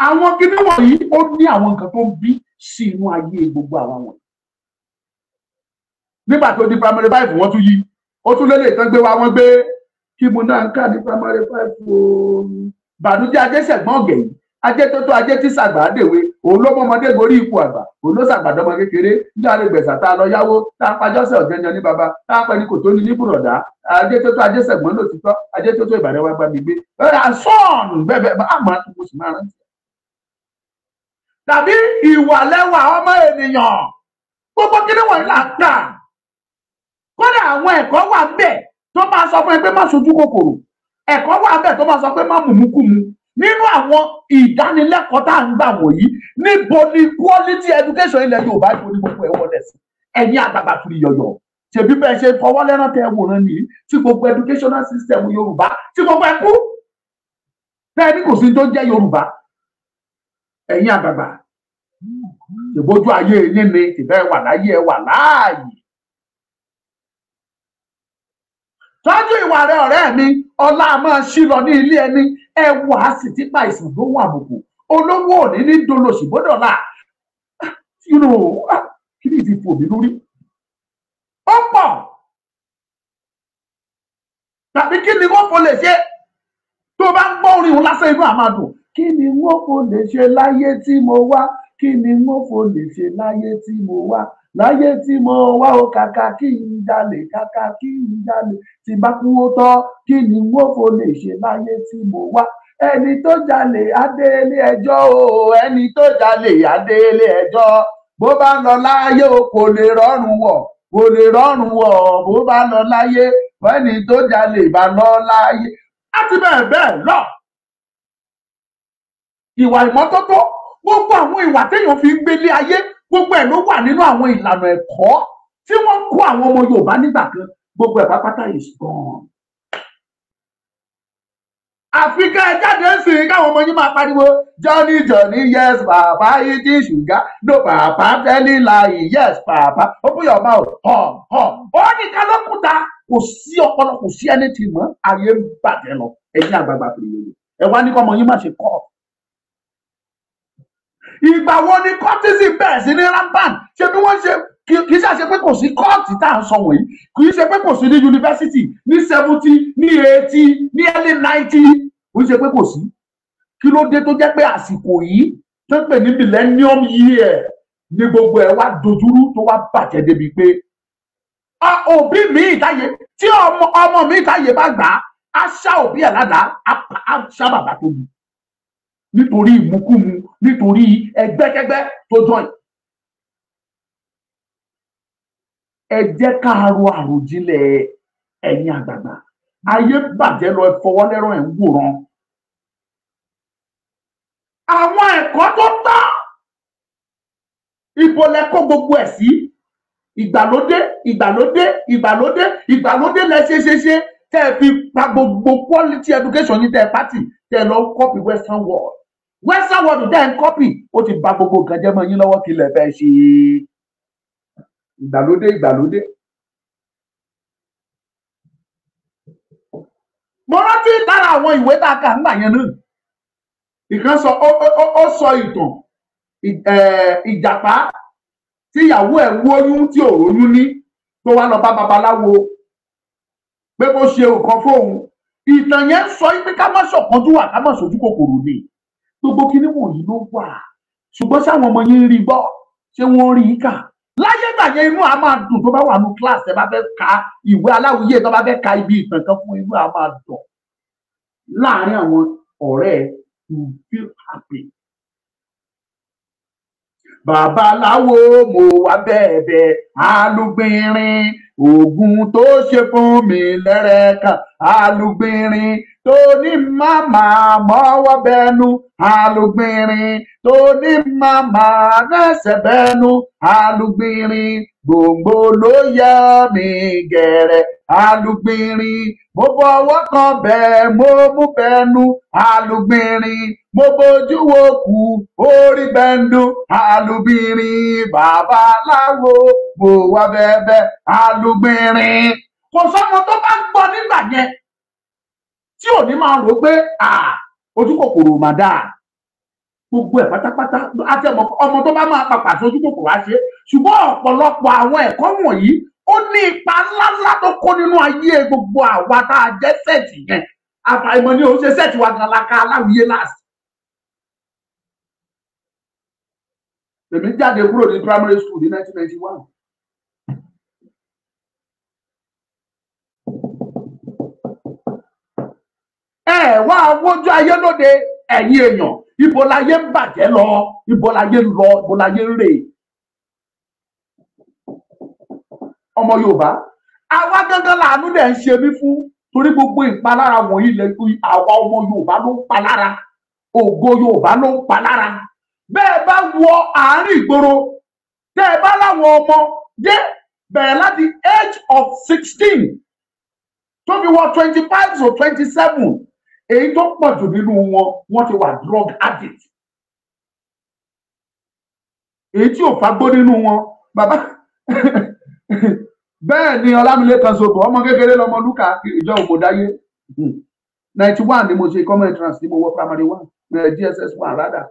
D: Àwọn kíní wọ̀nyí ó ní àwọn nǹkan tó ń bí sí inú ayé gbogbo àwọn wọ̀nyí. Nígbà tó di primary 5 wọ́n tún yí, ó tún lélẹ̀ tán gbé wa, wọ́n gbé kí mo náà ń kà ní primary 5 o. Bànújẹ́ ajé sẹ̀gbọ́n ọ̀gẹ̀ yìí, ajé tó tó ajé tí sàgbà dèwe, òun ló mọ́mọdé gorí ipò àgbà, òun ló sàgbàdọ́mọ kékeré, ní àlè gbẹ̀sà tá a lọ yáwó, tá a pàjọ́sẹ̀ ọ̀jẹ̀yàn ní baba, tá a pẹ́ ní kò tó ní ní bùrọ̀dá, ajé tó tó ajé sẹ̀gbọ́n lòtítọ́, ajé tó tó Ìbàdàn wa gbá mi gbé. Àsọ̀n bẹ́ẹ̀ bẹ́ẹ̀ àmọ́ àtúntò sì máa rántí. Tàbí ìwà lẹ́wà ọmọ ènìyàn, gbogbo kíní wọ̀nyí là ń kà. Kódà àwọn ẹ̀kọ́ wà ńbẹ̀ tó máa sọ fún ẹ pé má sojú kòkòrò, ẹ̀kọ́ wà ńbẹ̀ tó máa sọ pé má mùmúkùmù. Nínú àwọn ìdánilẹ́kọ̀ọ́ tá à ń gbà wọ̀nyí, níbo ni quality education ilẹ̀ Yorùbá ibo ni gbogbo ẹ̀ wọlé sí? Ẹ̀yin àgbààgbà fìrì yọ̀yọ̀, ṣèbí bẹ́ẹ̀ ṣe fọwọ́ lẹ́rán tẹ wòran nìyí tí gbogbo educational system Yorùbá tí gbogbo ẹ̀ kú. Bẹ́ẹ̀ ni kò sí tó jẹ́ Yorùbá. Ẹ̀yin àgbààgbà, ìbójú ayé yín ni ìfẹ́ wà láyé ẹ wà láàyè. Tọ́jú ìwà rẹ ọ̀rẹ́ mi, ọlá máa ṣí lọ ní ilé ẹni, ẹ wà á sì tipa ìsìn tó wà àbùkù. Olówó òní ní dolòṣì gbọ́dọ̀ là. Kí ni ti fò mí lórí? Ó pọ̀. Tàbí kí ni wọ́n fò lè ṣe? Tó bá ń gbọ́ orin òun lásán inú àmà dùn. Kí ni wọ́n fò lè ṣe láyé tí mo wá? Kí ni wọ́n fò lè ṣe láyé tí mo wá? Láyé tí mo wá o, kàkà kí n jalè, kàkà kí n jalè, tí bá kú ó tọ́. Kí ni wọ́n fò lè ṣe láyé tí mo wá? Ẹni tó jalè á dé ilé ẹjọ́ o, ẹni tó jalè á dé ilé ẹjọ́. Bó bá lọ láyé o, kò lè rọrùn wọ̀, kò lè rọrùn wọ̀. Bó bá lọ láyé, ẹni tó jalè bá lọ láyé. Àti bẹ́ẹ̀ bẹ́ẹ̀ lọ. Ìwà ìmọ́tótó, gbogbo àwọn ìwà téèyàn fi ń gbélé ayé, gbogbo ẹ̀ ló wà nínú àwọn ìlànà ẹ̀kọ́ tí wọ́n kó àwọn ọmọ Yorùbá nígbà kan. Gbogbo ẹ̀ pápátá is gone. Àfi ká ẹ jáde ń sìn káwọn ọmọ yín máa pariwo Johnny Johnny yes papa eating sugar no papa telling lie yes papa open your mouth hàn hàn. Ó nìkan ló kúta, kò sí ọpọlọ, kò sí anything mọ́, ayé ń bàjẹ́ lọ. Ẹ̀yin àgbààgbà fèrè yòyò, ẹ wá ní kọ́ ọmọ yín má ṣe kọ́. Ìgbà wo ni cultism bẹ̀rẹ̀ sí ní rampant? Ṣé bí wọ́n ṣe kì í ṣe pé kò sí kọ́ọ̀tì tá à ń sọ wọ̀nyí, kì í ṣe pé kò sí ní yunifásitì ní 70 ní 80 ní early 90, kì í ṣe pé kò sí. Kí ló dé tó jẹ́ pé àsìkò yìí tó ń pè ní millennium year ní gbogbo ẹ̀ wá dojúrú tó wá bàjẹ́ débi pé òbí mi ìtàyè tí ọmọ mi ìtàyè bá gbà á ṣá òbí ẹ̀ ládàá, á ṣá bàbá tó bí, nítorí ìmukúmu, nítorí ẹgbẹ́kẹ́gbẹ́ tó join. Ẹ jẹ́ ká ro àròjinlẹ̀ ẹ̀yin àgbààgbà. Ayé bàjẹ́ lọ, ẹ fọwọ́ lẹ́rọ̀ ẹ̀ ń wòran. Àwọn ẹ̀kọ́ tó tọ́, ibo lẹ kó gbogbo ẹ̀ sí? Ìgbàlódé, ìgbàlódé, ìgbàlódé, ìgbàlódé lẹ ṣe ṣe ṣe tẹ́ ẹ fi pa gbogbo quality education yín, tẹ́ ẹ pátì, tẹ́ ẹ lọ copy western world. Western world tẹ́ ẹ ń copy, ó ti bà gbogbo nǹkan jẹ́ mọ́ yín lọ́wọ́. Kí lẹ fẹ́ ṣe? Ìgbàlódé, ìgbàlódé. Mo rántí lára àwọn ìwé tá a kà ńgbà yẹn náà, Ìkan sọ ó sọ ìtàn ìjàpá tíyàwó ẹ̀ wóyún tí ò róyún ní, tó wá lọ bá babaláwo pé kó ṣe nǹkan fóun. Ìtàn yẹn sọ pé ká má ṣọ̀kánjú wà, ká má ṣojú kòkòrò ni. Gbogbo kinní wọ̀nyí ló wà, ṣùgbọ́n sáwọn ọmọ yín ń rí gbọ́, ṣé wọ́n rí i kà? Láyé ìgbà yẹn inú a máa dùn tó bá wà ní kíláàsì, ẹ bá fẹ́ ka ìwé aláwìyé, tó bá fẹ́ ka ibi ìtàn kan fún, inú a máa dùn láàárín àwọn ọ̀rẹ́ ẹ, you feel happy. Babaláwo mo wá bẹ̀bẹ̀ alúgbìnrin, oògùn tó ṣe fún mi lẹ́rẹ̀kan, alúgbìnrin tó ní màmá mọ́wọ́ bẹnu, alúgbìnrin tó ní màmá rẹ́sẹ̀ bẹnu, alúgbìnrin gbòǹgbò ló yẹ mí gẹ̀rẹ̀, alúgbìnrin mo fọwọ́ kan bẹ́ẹ̀ mo mú bẹnu, alúgbìnrin mo bójú wo kú orí bẹ́ńdú, alúgbìnrin babaláwo mo wá bẹ̀bẹ̀ alúgbìnrin. Kò sọ́mọ tó bá gbọ́ nígbà yẹn tí ò ní máa rò pé ojú kòkòrò mà dáa. Gbogbo ẹ̀ pátápátá àti ọmọ tó bá máa papà sí ojú kòkòrò á ṣe. Ṣùgbọ́n ọ̀pọ̀lọpọ̀ àwọn ẹ̀kọ́ wọ̀nyí ó ní ipa ńláńlá tó kó nínú ayé gbogbo àwa tá a jẹ́ set yẹn. Àfàìmọ̀ ni òun ṣe set wa gan la ka aláwìyé last. Èmi jáde kúrò ní primary school ní 1991. Ẹ wá wójú ayé lóde ẹ̀yin èèyàn, ibo láyé ń bàjẹ́ lọ, ibo láyé ń lọ, ibo láyé ń rè. Ọmọ Yorùbá, àwa gángan làánú dẹ̀ ń ṣe mí fún, torí gbogbo ìpalára wọ̀nyí lẹ àwa ọmọ Yorùbá ló ń palára, ògo Yorùbá ló ń palára. Bẹ́ẹ̀ bá wọ àárín ìgboro, tẹ́ ẹ bá láwọn ọmọ dé bẹ̀rẹ̀ láti age of 16 tó fi wọ 25 to 27, èyí tó pọ̀ jù nínú wọn wọ́n ti wà drug addict. Èyí tí ò fagbó nínú wọn, bàbá bẹ́ẹ̀ ni Ọlámilékan Sòbò, ọmọ kékeré lọmọ Lúkà ìjọ òmòdáyé. 91 ni mo ṣe common entrance ní mo wọ primary 1, GSS 1 rádà.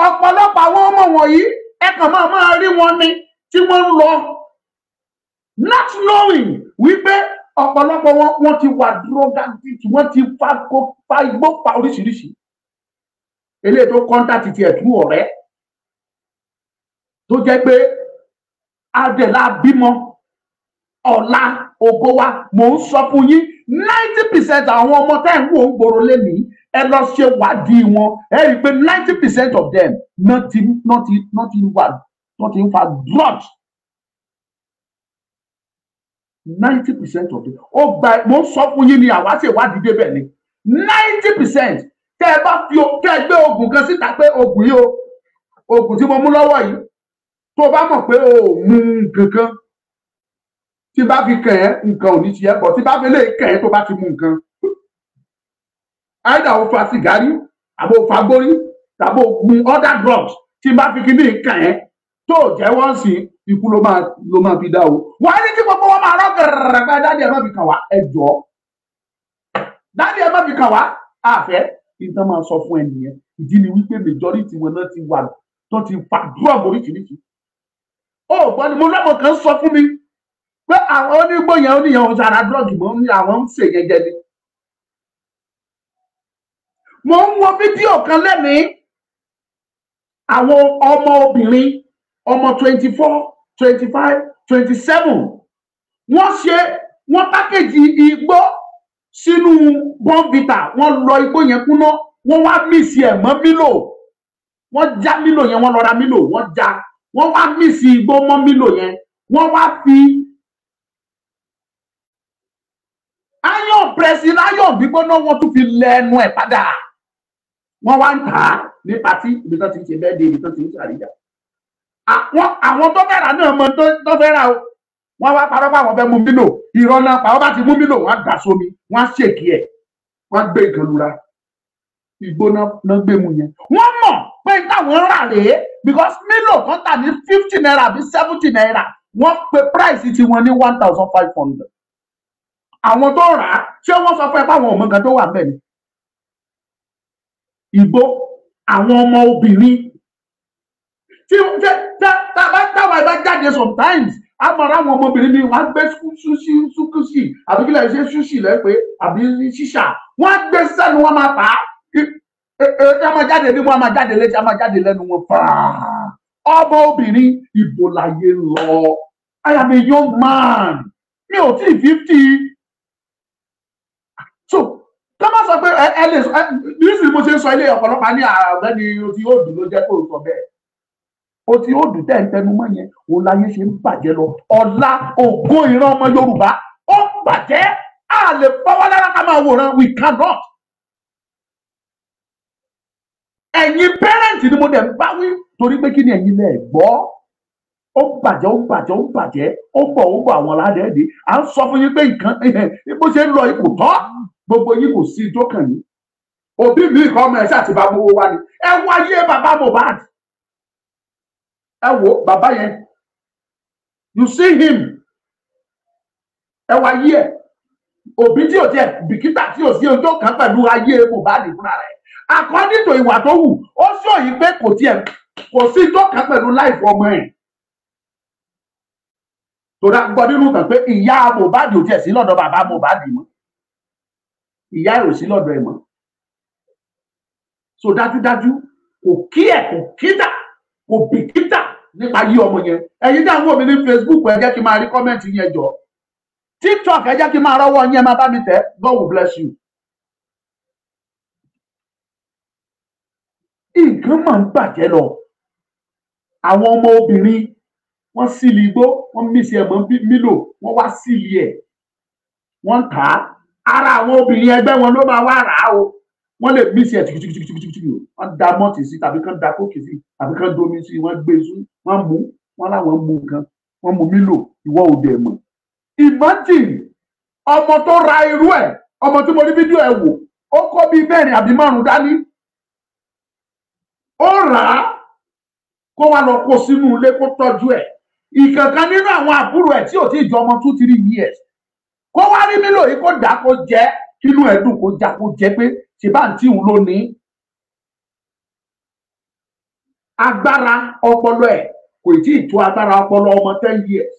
D: Ọ̀pọ̀lọpọ̀ àwọn ọmọ wọ̀nyí ẹ kàn máa rí wọn ni tí wọ́n ń lọ, not knowing wípé ọ̀pọ̀lọpọ̀ wọn wọ́n ti wà drug addict, wọ́n ti fa igbó pa oríṣiríṣi. Eléyìí tó kọ́ńtà ti tiẹ̀ tú ọ̀rẹ́ tó jẹ́ pé adẹ̀lá bímọ ọ̀la ògo wa. Mò ń sọ fún yín, 90% àwọn ọmọ tẹ́ ń wò ń gbòòrò lénìí, ẹ lọ ṣe wádìí wọn, ẹ rí i pé 90% of them náà ti ń fa drugs. 90% of them. Ó gba, mo ń sọ fún yín ni àwa ṣe ìwádìí débẹ̀ ni. 90% tẹ́ ẹ bá fi tẹ́ ẹ gbé oògùn kan síta pé oògùn yìí o, oògùn tí mo mú lọ́wọ́ yìí, tó bá mọ̀ pé o ò mú nǹkan kan, tí bá fi kàn ẹ́ nǹkan ò ní tiẹ̀ bọ̀, tí bá fi lè kàn ẹ́ tó bá ti mú nǹkan, either o fa sìgárì àbò o fa gbórí tàbí o mu other drugs, tí bá fi kíní kàn ẹ́ tó jẹ́wọ́ sí ikú ló máa fi dá o. Wọ́n á ní kí gbogbo wọn máa rọ́ gẹ̀rẹ̀rẹ̀ pé dáàdì ẹ̀ má fi kàn wá, ẹ jọ̀ọ́ dáàdì ẹ̀ má fi kàn wá, àfẹ́ ìtàn máa sọ fún ẹ nìyẹn. Ìdí ni wípé majority wọn náà ti wà tó ti fa drug oríṣiríṣi. Ó gbọ́ ni mo lọ́mọ kan sọ fún mi pé àwọn onígbò yẹn oníyẹn oṣù ara drug mọ́ ní àwọn ń ṣe yẹn jẹ ni. Mo ń wo fídíò kan lẹ́nìí, àwọn ọmọ obìnrin ọmọ 24, 25, 27 wọ́n ṣe wọ́n pákéjì igbó sínú bọ́ǹfìtà, wọ́n lọ igbó yẹn kúná, wọ́n wá mísì ẹ̀ mọ́ mílò, wọ́n já mílò yẹn, wọ́n lọ ra mílò, wọ́n já, wọ́n wá mísì igbó mọ́ mílò yẹn, wọ́n wá fi iron pressing iron gbígbóná, wọ́n tún fi lẹ ẹnu ẹ̀ padà, wọ́n wá ń tà á ní patí ibi tó ti ń ṣe bẹ́ẹ̀ dé, ibi tó ti ń ṣàríyá. Àwọn tó fẹ́ rà náà mọ tó fẹ́ rà o, wọ́n wá parọ́ pé àwọn fẹ́ mú mílò, irọ́ náà pa, wọ́n bá ti mú mílò wọ́n á dà sómi, wọ́n á ṣèkí ẹ̀, wọ́n á gbé nǹkan lura, igbó náà gbé mu yẹn. Wọ́n mọ̀ pé táwọn ń rà rèé because mílò kan tà ní 50 naira àbí 70 naira, wọ́n pe price tiwọn ní 1,500. Àwọn tó rà á ṣé wọ́n sọ fún ẹ pé àwọn ò mọ nǹkan tó wà bẹ́ẹ̀ ni? Igbó àwọn ọmọ obìnrin tí táwa bá jáde sometimes a mọ̀ ra àwọn ọmọbìnrin mi wọ́n á gbé ṣúṣì àbí kílẹ̀ ṣe ṣúṣì lẹ́pẹ́ àbí ṣíṣà, wọ́n á gbé sẹ́nu, wọ́n máa fà á, ẹ máa jáde ní wọ́n máa jáde létí, a máa jáde lẹ́nu wọn fà á. Ọmọ obìnrin ìbò láyé lọ. I am a young man, mi ò tí ì 50. So ká má sọ pé ẹ lè nísìnyí mo ṣe ń sọ ilé ọ̀pọ̀lọpọ̀ ní àgbẹ̀ni o ti ó dùn ló jẹ́ kó o sọ bẹ́ẹ̀. O ti ó dùn tẹ́ ń tẹnu mọ́ yẹn, òun láyé ṣe ń bàjẹ́ lọ. Ọ̀la ògo ìran ọmọ Yorùbá ó ń bàjẹ́, a lè fọwọ́ lára ká máa wòran, we cannot. Ẹ̀yin pẹ́rẹ́ǹtì ni mo dẹ̀ ń bá wí torí pé kí ni ẹ̀yin lẹ̀ gbọ́. Ó bàjẹ́, ó bàjẹ́, ó bàjẹ́, ó bọ̀, ó bọ̀ àwọn aládẹ́ẹ̀dẹ́. À ń sọ fún yín pé nǹkan bó ṣe ń lọ ipò tọ́, gbogbo yín kò sí tó kàn yín. Òbí mi kọ́ ọmọ ẹ̀ ṣáà ti bá mowó wá ni. Ẹ wáyé bàbá Mohbad. Ẹ wo bàbá yẹn. You see him. Ẹ wáyé ẹ̀. Òbí tí ò tiẹ̀ bìkítà tí ò sí ohun tó kàn pẹ̀lú ayé Mohbad fúnra rẹ̀. According to ìwà tó wù, ó sọ yìí pé kò tiẹ̀ kò sí tó kàn pẹ̀lú láìfọ ọmọ ẹ̀. Torí a gbọ́ nínú kan pé ìyá Mohbad ò tiẹ̀ sí lọ́dọ̀ bàbá Mohbad mọ́. Ìyá ẹ̀ ò sí lọ́dọ̀ ẹ̀ mọ́. So dájúdájú kò kí ẹ̀, kò kíta, kò bìkítà nípa yí ọmọ yẹn. Ẹ̀yin dá àwọn mi ní Facebook, ẹ jẹ́ kí n máa rí kọ́mẹ́ǹtì yẹn jọ. TikTok, ẹ jẹ́ kí n máa rọ́wọ́ yẹn, máa bá mi tẹ̀. God will bless you. Nǹkan máa ń bàjẹ́ lọ. Àwọn ọmọ obìnrin wọ́n sílì igbó, wọ́n mísì ẹ̀mọ́ mílò, wọ́n wá sílì ẹ̀, wọ́n ń tà á. Ara àwọn obìnrin ẹgbẹ́ wọn ló máa wá rà á o. Wọ́n lè mísì ẹ̀ tìkìtìkìtìkìtì, wọ́n da mọ́ọ̀tì sí tàbí kán da kókì sí tàbí kán domi sí, wọ́n gbé sú, wọ́n mú, wọ́n láwọn mú nǹkan, wọ́n mú mílò, ìwọ ò dẹ̀ mọ̀. Imagine ọmọ tó ra irú ẹ̀, ọmọ tí mo rí fídíò ẹ̀ wò, ó kó bíi 4 àbí 5 dání. Ó rà á kó wá lọ kó sínú ilé kó tọ́jú ẹ̀. Ìkankan nínú àwọn àbúrò ẹ̀ tí ò tí ì jọ ọmọ 2-3 years kó wá rí mílò yìí kó dà kó jẹ, kínú ẹ̀ dùn kó já kó jẹ pé ṣe bá ń tí òun ló ní. Agbára ọpọlọ ẹ̀ kò tí ì tó agbára ọpọlọ ọmọ 10 years.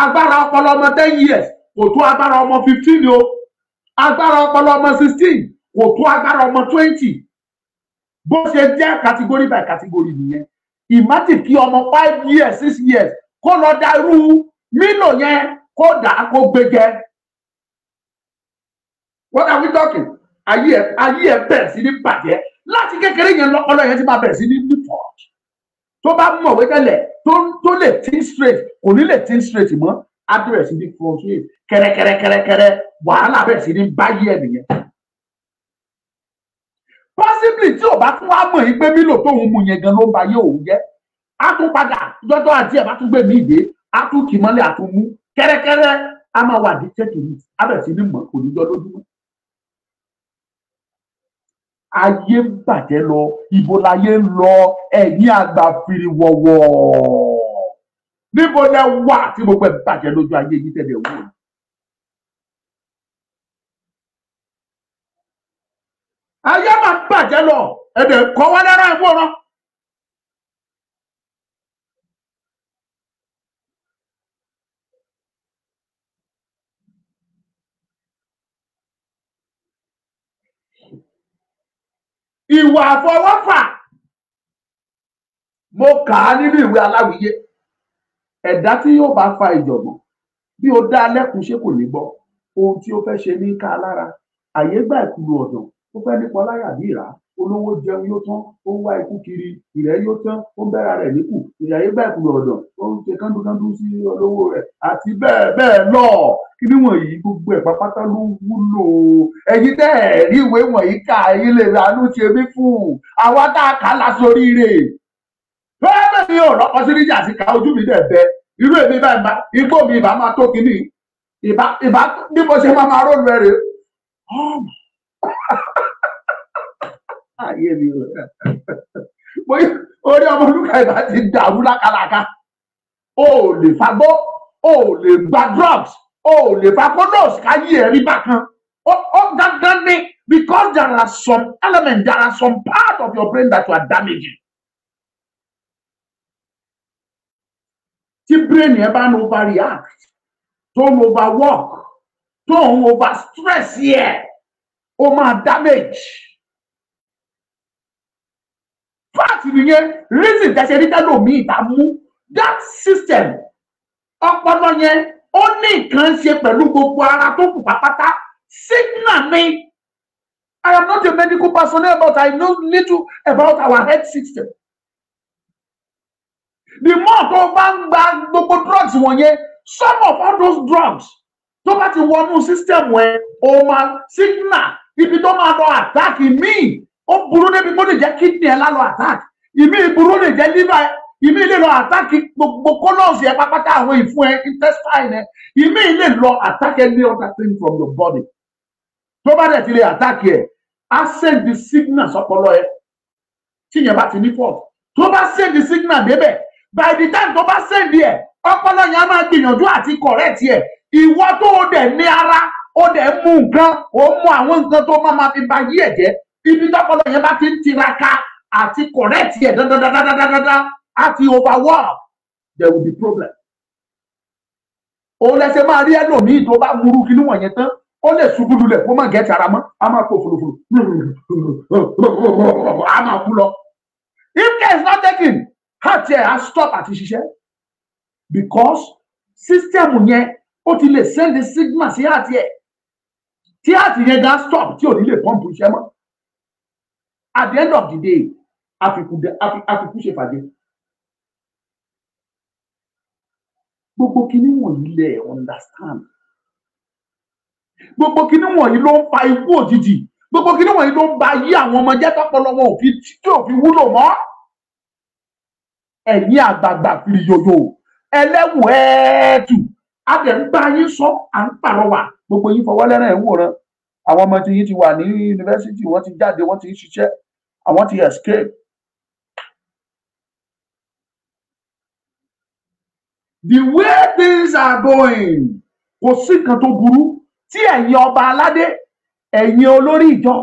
D: Agbára ọpọlọ ọmọ 10 years kò tó agbára ọmọ 15 o. Agbára ọpọlọ ọmọ 16 kò tó agbára ọmọ 20. Bó ṣe jẹ́ category by category nìyẹn. Imagine kí ọmọ 5 years, 6 years kó lọ da irú mílò yẹn kó dà á kó gbé jẹ. What are we talking? Ayé ẹ bẹ̀rẹ̀ sí ní bàjẹ́. Láti kékeré yẹn lọ́pọlọ yẹn ti máa bẹ̀rẹ̀ sí ní default. Tó bá mọ̀wé tẹ́lẹ̀ tó lè think straight, kò ní lè think straight mọ́, á bẹ̀rẹ̀ sí ní frustrate. Kẹ́rẹ́kẹ́rẹ́kẹ́rẹ́ wàhálà bẹ̀rẹ̀ sí ní báyé ẹ̀ nìyẹn. Possibly tí ò bá tún wá mọ̀ yín pé mílò tóun mu yẹn gan ló ń ba yé òun jẹ́, á tún padà jọ́jọ́ àti ẹ̀ bá tún gbé mí ìdè, á tún kì mọ́lẹ̀, á tún mú kẹ́rẹ́kẹ́rẹ́, á máa wà addicted to it, á bẹ̀rẹ̀ sí ní mọ̀ kò ní jọ lójúmọ́. Ayé ń bàjẹ́ lọ, ibo láyé ń lọ, ẹ̀yin àgbà fìrì wọ̀wọ̀. Níbo lẹ wà tí gbogbo ẹ̀ bàjẹ́ lójú ayé yín tẹ̀lé wò? Ayé máa ń bàjẹ́ lọ, ẹ̀dẹ̀ kọ́ wá lára ìwòran. Ìwà àfọwọ́fà, mo kà á nínú ìwé aláwìyé. Ẹ̀dá tí yóò bá fa ìjọ̀gbọ̀n, bí ó dá lẹ́kùn ṣe kò ní gbọ́. Ohun tí ó fẹ́ ṣe ní ká lára, àyè gbà ìkúlù ọ̀dàn, ó fẹ́ nípa láyà bí ìrà. Olówó jẹun yóò tán, ó ń wá ikú kiri, ìrẹ́ yóò tán, ó ń bẹ́ra rẹ̀ níkù, ìyàyé gbà ìkúlù ọ̀dàn, ó ń ṣe kándúkándú sí olówó rẹ̀ àti bẹ́ẹ̀ bẹ́ẹ̀ lọ. Kí ni wọ̀nyí gbogbo ẹ̀ pápátá ló wúlò. Ẹ̀yin tẹ́ ẹ̀ rí ìwé wọ̀nyí kà, ẹ̀yin lè ránú ṣe mí fún. Àwa tá a kà á lásoríire. Bẹ́ẹ̀ ni ò lọ́kọ sí níjà sí ká ojú mi dẹ̀ bẹ. Irú èmi báyìí, igbó mi ìbá máa tó kínní. Ìbá bí mo ṣe máa rólu ẹ̀ rè. Ayé mi o. Orí Ọmọlúkà ìbá ti dàrú lákàlàkà. O ò lè fagbó, o ò lè gba drugs, o ò lè fa kódòs káyé ẹ̀ rí bákan. Ó dandan ni Because there are some elements, there are some part of your brain that you are damaging. Tí brain yẹn bá ń overreact, tó ń overwork, tó ń overstress yẹ, ó máa damage. Fact nìyẹn, reason tẹ̀sẹ̀ rí tẹ́lòmíì tá mú that system, ọpọlọ yẹn ó ní nǹkan ṣe pẹ̀lú gbogbo ara tó kù pátápátá. Signal ni. I am not a medical personnel, but I know little about our health system. The more tó bá ń gba gbogbo drugs wọ̀nyẹn, some of all those drugs tó bá ti wọnú system ẹ, ó máa signal ibi tó máa lọ attack ìmíì. Ó burú débi kó lè jẹ́ kidney ẹ lálọ attack, ìmíì burú lè jẹ́ liver ẹ, ìmíì lè lọ attack gbogbo colons ẹ pápátá, àwọn ìfun ẹ, intestine ẹ, ìmíì lè lọ attack any other thing from your body. Tó bá dẹ̀ ti lè attack ẹ, á send the signal sọpọlọ ẹ. Tí yẹn bá ti ní fault, tó bá send the signal débẹ̀, by the time tó bá send ẹ, ọpọlọ yẹn á máa gbìyànjú àti correct ẹ. Ìwọ tó o dẹ̀ ní ara, o dẹ̀ mú nǹkan, o mú àwọn nǹkan tó máa fi ba yí ẹ̀ jẹ́. Ibi tọpọlọ yẹn bá ti ń tiraka àti correct ẹ dandandandandandandan, àti overwork, there will be problem. Òun lẹsẹ máa rí ẹlòmíì tó bá múrú kí níwọ̀n yẹn tán, ó lè ṣubú lulẹ̀ kó má gẹ̀ẹ́tì ara mọ́, a máa kó fòlòfòlò, a máa kú lọ. If care is not taken, heart ẹ̀ á stop àti ṣiṣẹ́, because system yẹn ó ti lè send the signal sí heart ẹ̀, tí heart yẹn gan stop, tí ò ní lè pump iṣẹ́ mọ́. At the end of the day, àfikún ṣe fàdé. Gbogbo kinní wọ̀nyí lẹ understand. Gbogbo kinní wọ̀nyí ló ń fa ikú òjijì. Gbogbo kinní wọ̀nyí ló ń ba ayé àwọn ọmọ jẹ́ tọ́pọlọ wọn ò fi tí ò fi wúlò mọ́. Ẹ̀yin àgbààgbà fìrìyòyò, ẹlẹ́wù ẹ̀ẹ́tù, a dẹ̀ ń bá yín sọ, à ń pàrọwà. Gbogbo yín fọwọ́ lẹ́rìn ẹ̀ ń wòran. Àwọn ọmọ tí yín ti wà ní yunifásitì, wọ́n ti jáde, wọ́n ti ń ṣiṣẹ́, àwọn ti escape. The way things are going, kò sí nǹkan tó burú tí ẹ̀yin ọba aládé, ẹ̀yin olórí ìjọ,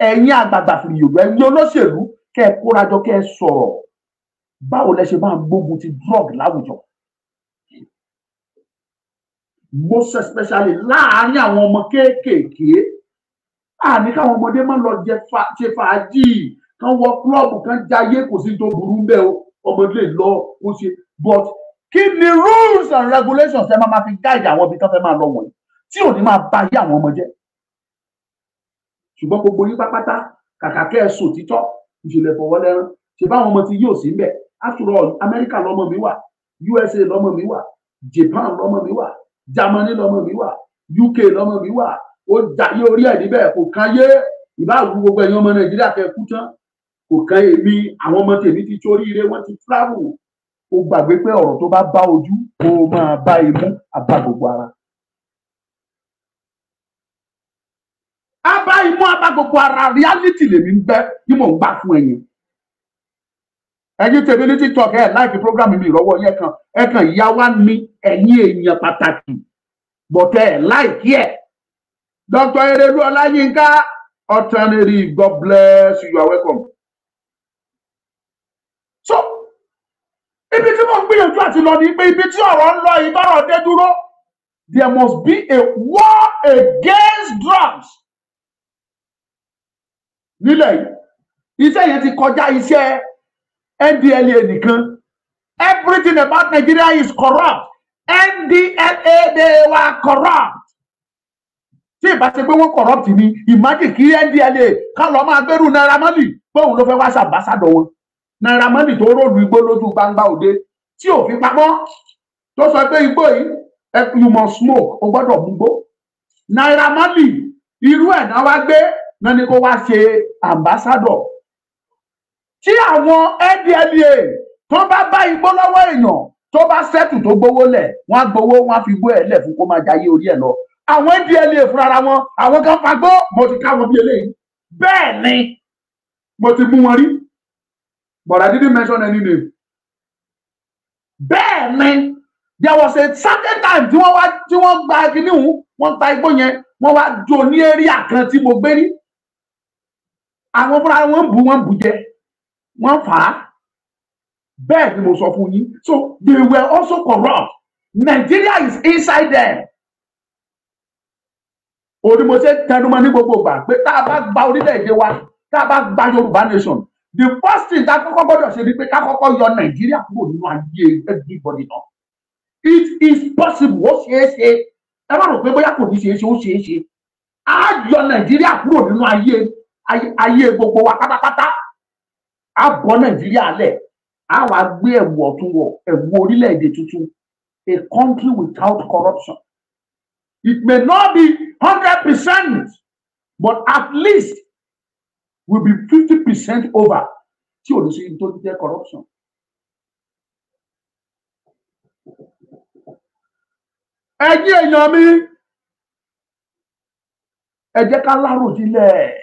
D: ẹ̀yin àgbààgbà fìrìyòyò, ẹ̀yin olóṣèlú, kẹ́ ẹ kórajọ, kẹ́ ẹ sọ̀rọ̀. Báwo lẹ ṣe máa gbógun ti drug láwùjọ? Most especially láàárín àwọn ọmọ kéékèèké. Àní káwọn ọmọdé máa lọ jẹ ṣe fàájì, kán wọ klọ́ọ̀bù, kán jayé, kò sí tó burú ń bẹ o, ọmọdé lè lọ kó ṣe, but kí ni rules and regulations ẹ máa fi guide àwọn ibi tán fẹ́ máa lọ wọ̀nyí tí ò ní máa ba ayé àwọn ọmọ jẹ́? Ṣùgbọ́n gbogbo yín pápátá, kàkà kẹ́ ẹ sọ títọ́, ìṣẹ̀lẹ̀ fọwọ́lẹ́rán. Ṣe báwọn ọmọ tí yóò sí ń bẹ̀? After all, Amẹ́ríkà lọ́mọ mi wà, USA lọ́mọ mi wà, Japan lọ́mọ mi wà, Germany lọ́mọ mi wà, UK lọ́mọ mi wà. Ó jayé orí ẹ̀ níbẹ̀, kò kan yé ìbáwú gbogbo ẹ̀yin ọmọ Nàìjíríà kẹ́ kú tán, kò kan èmi. Àwọn ọmọ tèmi ti toríire, wọ́n ti travel. Ó gbàgbé pé ọ̀rọ̀ tó bá bá ojú, ó máa bá imú, àbá gbogbo ara. Á bá imú, àbá gbogbo ara. Reality lèmi ń bẹ tí mò ń gbà fún ẹ̀yin. Ẹ̀yin tèmi ní TikTok, ẹ láìpẹ́ program mi ìrọ́wọ́ yẹn kan, ẹ kàn yá wá ní ẹ̀yin èèyàn pàtàkì, bọ̀tẹ́ ẹ̀ láìkí ẹ̀. Dr. Erelu Ọláyínká Ọ̀tánẹ̀rì, God bless you, you are welcome. So ibi tí mo ń gbìyànjú àti lọ ni pé ibi tí ọ̀rọ̀ ń lọ ìbọ̀rọ̀ dé dúró, there must be a war against drugs. Nílẹ̀ yìí, iṣẹ́ yẹn ti kọjá iṣẹ́ NDLEA nìkan. Everything about Nigeria is corrupt. NDLEA, they were corrupt. Tí ìbá ṣe pé wọ́n corrupt ni, imagine kí NDLEA ká lọ máa gbẹ́rù Naira Marley pé òun ló fẹ́ wá ṣàbásádọ̀ wọn. Naira Marley tó róòlù igbó lójú gbangba òde tí ò fi pamọ́, tó sọ pé igbó yìí, you must smoke, o gbọ́dọ̀ mú gbó. Naira Marley irú ẹ̀ náà wá gbé náà ni kó wá ṣe ambassador. Tí àwọn NDLEA tó bá bá igbó lọ́wọ́ èèyàn, tó bá sẹ́tù tó gbowó lẹ̀, wọ́n á gbowó, wọ́n á fi igbó ẹ̀ lẹ̀ fún kó máa jayé orí ẹ̀ lọ. Àwọn NDLEA fúnra wọn, àwọn kan fagbó, mo ti ká wọn bí eléyìí. Bẹ́ẹ̀ ni mo ti mú wọn rí, but I didn't mention any name. Bẹ́ẹ̀ ni there was a certain time tí wọ́n wá, tí wọ́n gba kíní hùn, wọ́n gba igbó yẹn, wọ́n wá jó ní area kan tí mo gbé rí. Àwọn fúnra wọn ń bu, wọn ń bu jẹ, wọn fà á. Bẹ́ẹ̀ ni mo sọ fún yín. So they were also corrupt. Nigeria is inside them. Òní mo ṣe tẹnumọ́ ní gbogbo ìgbà pé tá a bá gba orílẹ̀-èdè wa, tá a bá gba Yorùbá nation, the first thing tá a kọ́kọ́ gbọ́dọ̀ ṣe ni pé ká kọ́kọ́ yọ Nàìjíríà kúrò nínú ayé everybody náà. It is possible, ó ṣeé ṣe. Ẹ má rò pé bóyá kò ní ṣeé ṣe, ó ṣeé ṣe. Á yọ Nàìjíríà kúrò nínú ayé gbogbo wa pátápátá. Á bọ́ Nàìjíríà lẹ̀, á wá gbé ẹ̀wù ọ̀tun wọ̀, ẹ̀wù orílẹ̀-èdè tuntun, a country without corruption. It may not be 100%, but at least will be 50% over. Tí ò ní sí tó jẹ́ corruption. Ẹ̀yin èèyàn mi, ẹ jẹ́ ká láròjinlẹ̀.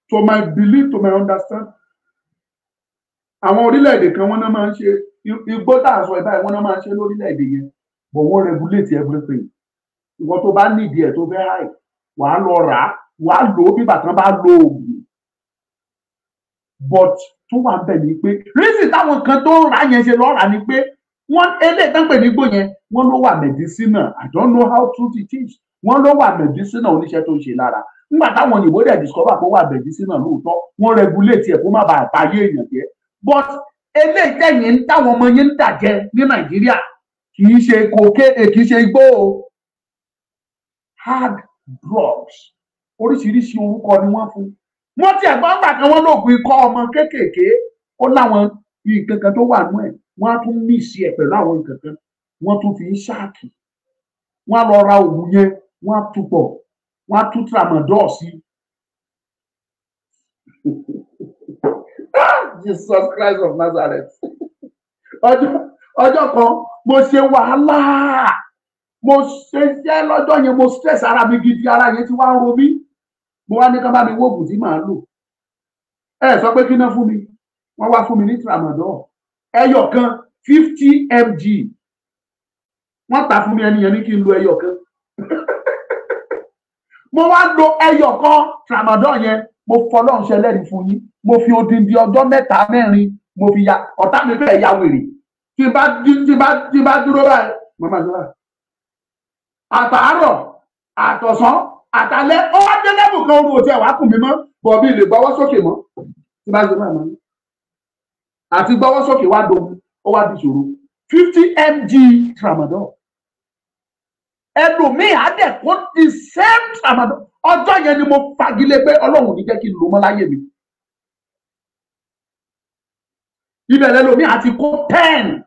D: To my belief, to my understand, àwọn orílẹ̀-èdè kan wọ́n náà máa ń ṣe igbó tá à ń sọ ẹ̀ báyìí, wọ́n náà máa ń ṣe lórílẹ̀-èdè yẹn, but wọ́n regulate everything. Ìwọ tó bá nídìí ẹ̀ tó fẹ́ háì, wàá lọ rà á, wàá lò ó bí bàtàn bá lo oògùn. But tó wà ń bẹ̀ ni pé reason táwọn kan tó ń rà yẹn ṣe lọ́ọ́ rà ni pé wọ́n eléyìí tán pè ní igbó yẹn, wọ́n ló wà medicinal. I don't know how true it is. Wọ́n ló wà medicinal, oníṣẹ́ tó ń ṣe lára. Nígbà táwọn òyìnbó dẹ̀ discover pé ó wà medicinal lóòótọ́, wọ́n regulate ẹ̀ kó má bàa báyé èèyàn jẹ́. But eléyìí tẹ̀yìn táwọn ọmọ yẹn ń dàjẹ́ ní Nàìjíríà kì í ṣe kòké, kì í ṣe igbó o. Hard drugs, oríṣiríṣi orúkọ ni wọ́n fún. Wọ́n ti ẹ̀gbọ́n gbà kan wọ́n lóògùn ikọ́ ọmọ kéékèèké, ó láwọn nǹkan kan tó wà nú ẹ̀, wọ́n á tún mísì ẹ̀ pẹ̀lú àwọn nǹkan kan, wọ́n tún fi ń ṣáàkì. Wọ́n á lọ ra òògùn yẹn, wọ́n á tún pọ̀, wọ́n á tún tramadol sí. Jesus Christ of Nazareth. Ọjọ́ kan mo ṣe wàhálà, mo ṣe iṣẹ́ lọ́jọ́ yẹn, mo stress ara mi gidi, ara yẹn ti wá ń ro mí. Mo wá ní ká bá mi wóògùn tí màá lò. Ẹ sọ pé kí ná fún mi, wọ́n wá fún mi ní tramadol ẹyọ kan 50 mg. Wọ́n tà fún mi, ẹni yẹn ní kí n lo ẹyọ kan. Mo wá lo ẹyọ kan tramadol yẹn, mo fọlọ́run ṣẹlẹ́rìí fún yín, mo fi odindi ọjọ́ mẹ́ta mẹ́rin mo fi ya ọ̀tá mi fẹ́ ya wèrè. Tí bá dúró báyìí, mo máa dúró báyìí. Àtàárọ̀, àtọ̀sán, àtàlẹ́, ó wá dé lẹ́bù kan oru òtí ẹ̀ wá kùn mí mọ́, bọ̀ bí lè gbọ́wọ́ sókè mọ́. Tí bá ṣe báyìí mọ́, àti gbọ́wọ́ sókè wá dogun, ó wá di ìṣòro. 50 mg tramadol. Ẹlòmíì á dẹ̀ kó the same tramadol. Ọjọ́ yẹn ni mo fagilé pé Ọlọ́run ò ní jẹ́ kí n lò mọ́ láyé mi. Ibẹ̀ lẹ́lòmíì àti kó 10,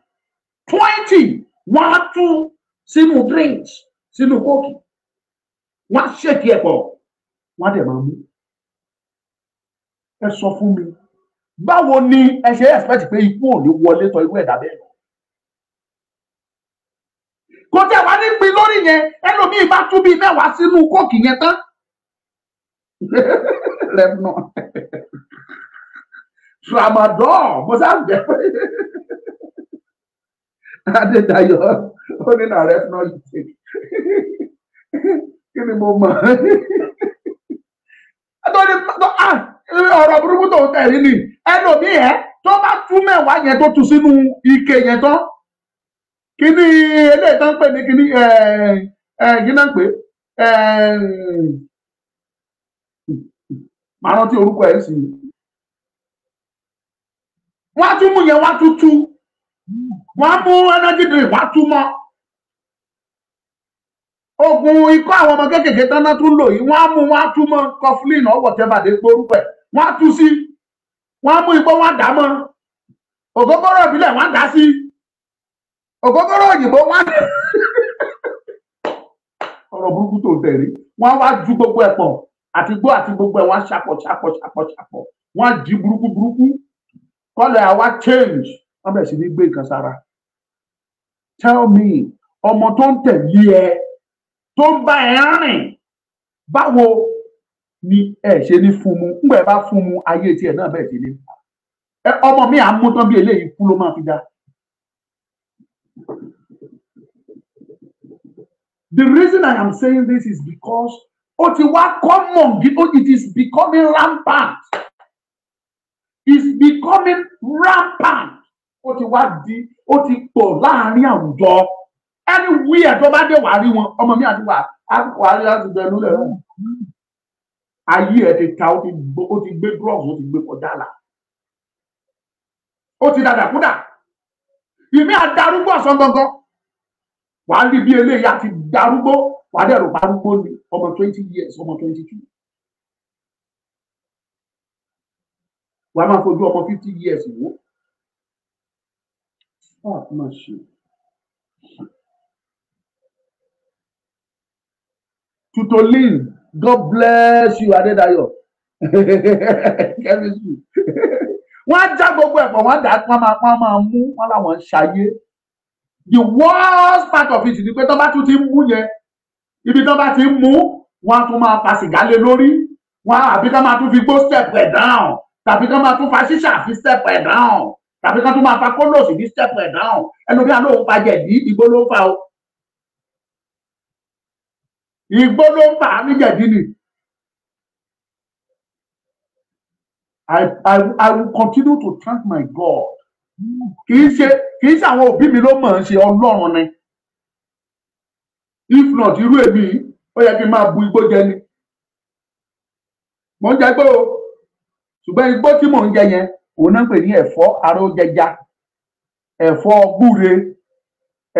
D: 20, wọ́n á tú sínú drinks, sínú kóòkì, wọ́n á ṣèkì ẹ̀ pọ̀, wọ́n á dẹ̀ máa mú. Ẹ sọ fún mi, báwo ni ẹ ṣe expect pé ikú ò ní wọlé tọ̀ irú ẹ̀dá bẹ́ẹ̀ lọ? Kò tẹ̀ wá ní pin lórí yẹn, ẹlòmíì bá tú bíi mẹ́wàá sínú kóòkì yẹn tán. Rẹ́pnà tramadol, mo sáà jẹ́ pé Adédayọ̀ ó ní na rẹ́pnà yìí take. Kí ni mo mọ̀? Ọ̀rọ̀ burúkú tó ń tẹ̀lé ni ẹlòmíì ẹ̀ tó bá tú mẹ́wàá yẹn tó tú sínú ike yẹn tán. Kí ni eléyìí tán ń pè ní kí ni kí náà ń pè màá rántí orúkọ ẹ̀ sí i. Wọ́n á tún mú yẹn, wọ́n á tún tú, wọ́n á mú energy drink, wọ́n á tún mọ́. Oògùn ikọ́ àwọn ọmọ kéékèèké tán náà tún lò yìí, wọ́n á mú, wọ́n á tún mọ́ coughlin or whatever dé pé orúkọ ẹ̀, wọ́n á tú sí, wọ́n á mú igbó, wọ́n á dà mọ́, ògógóró ìbílẹ̀ wọ́n á dà sí, ògógóró òyìnbó wọ́n á dà. Ọ̀rọ̀ burúkú tó tẹ̀lé, wọ́n á wá ju gbogbo ẹ̀ pọ̀, àti gbó àti gbogbo ẹ̀, wọ́n á ṣàpọ̀ ṣàpọ̀ ṣàpọ̀ ṣàpọ̀, wọ́n á jí burúkú burúkú, kọ́lẹ̀ àwa change, wọ́n bẹ̀rẹ̀ sí ní gbé nǹkan sára. Tell me, ọmọ tó ń tẹ̀lé ẹ, tó ń bá ẹ rìn, báwo ni ẹ ṣe ní fún mu? Ńgbà ẹ bá fún mu, ayé tiẹ̀ náà bẹ̀rẹ̀ sí ní. Ọmọ mi à ń mú tán bí eléyìí kú ló máa fi dá. The reason I am saying this is because Ó ti wá common, it is becoming rampant. It's becoming rampant. Ó ti wá di, ó ti pọ̀ láàrin àwùjọ. Anywhere tó bá dé, wàá rí wọn. Ọmọ mi àti wà á rí láti bẹnu lẹ. Ayé ẹ ti ta, ó ti gbé drugs, ó ti gbé kọjá là. Ó ti dàdàkúdà. Ìmí àdarúgbó ọ̀sán gangan. Wàá rí bí eléyìí àti darúgbó. Wàá dẹ̀rù parúgbó ni ọmọ 20 years, ọmọ 22. Wàá máa fojú ọmọ 50 years wò. Ah, má ṣe. Tutolin, God bless you, Adédayọ̀. Chemistry. Wọ́n á já gbogbo ẹ̀pọ̀, wọ́n á dà, wọ́n máa mú, wọ́n láwọn ń ṣayé. The worst part of it ni pé tó bá tún ti ń mú yẹn, ibi tó bá ti ń mú, wọ́n á tún máa fa sìgá lé lórí. Wọ́n á àbí ká máa tún fi gbó step ẹ̀ down, tàbí ká máa tún fa ṣíṣà fi step ẹ̀ down, tàbí ká tún máa fa kólòsì fi step ẹ̀ down. Ẹlòmíà lóun fa jẹ̀dí, igbó ló ń fa o. Igbó ló ń fà á ní jẹ̀dí ni. I will continue to thank my God. Kì í ṣe àwọn òbí mi ló mọ̀ ọ́n ṣe, Ọlọ́run ni. If not, irú èmi ó yẹ kí n máa bu igbó jẹ ni. Mò ń jẹ igbó o. Ṣùgbọ́n igbó tí mò ń jẹ yẹn, òun náà ń pè ní ẹ̀fọ́ arójẹja, ẹ̀fọ́ gbúre,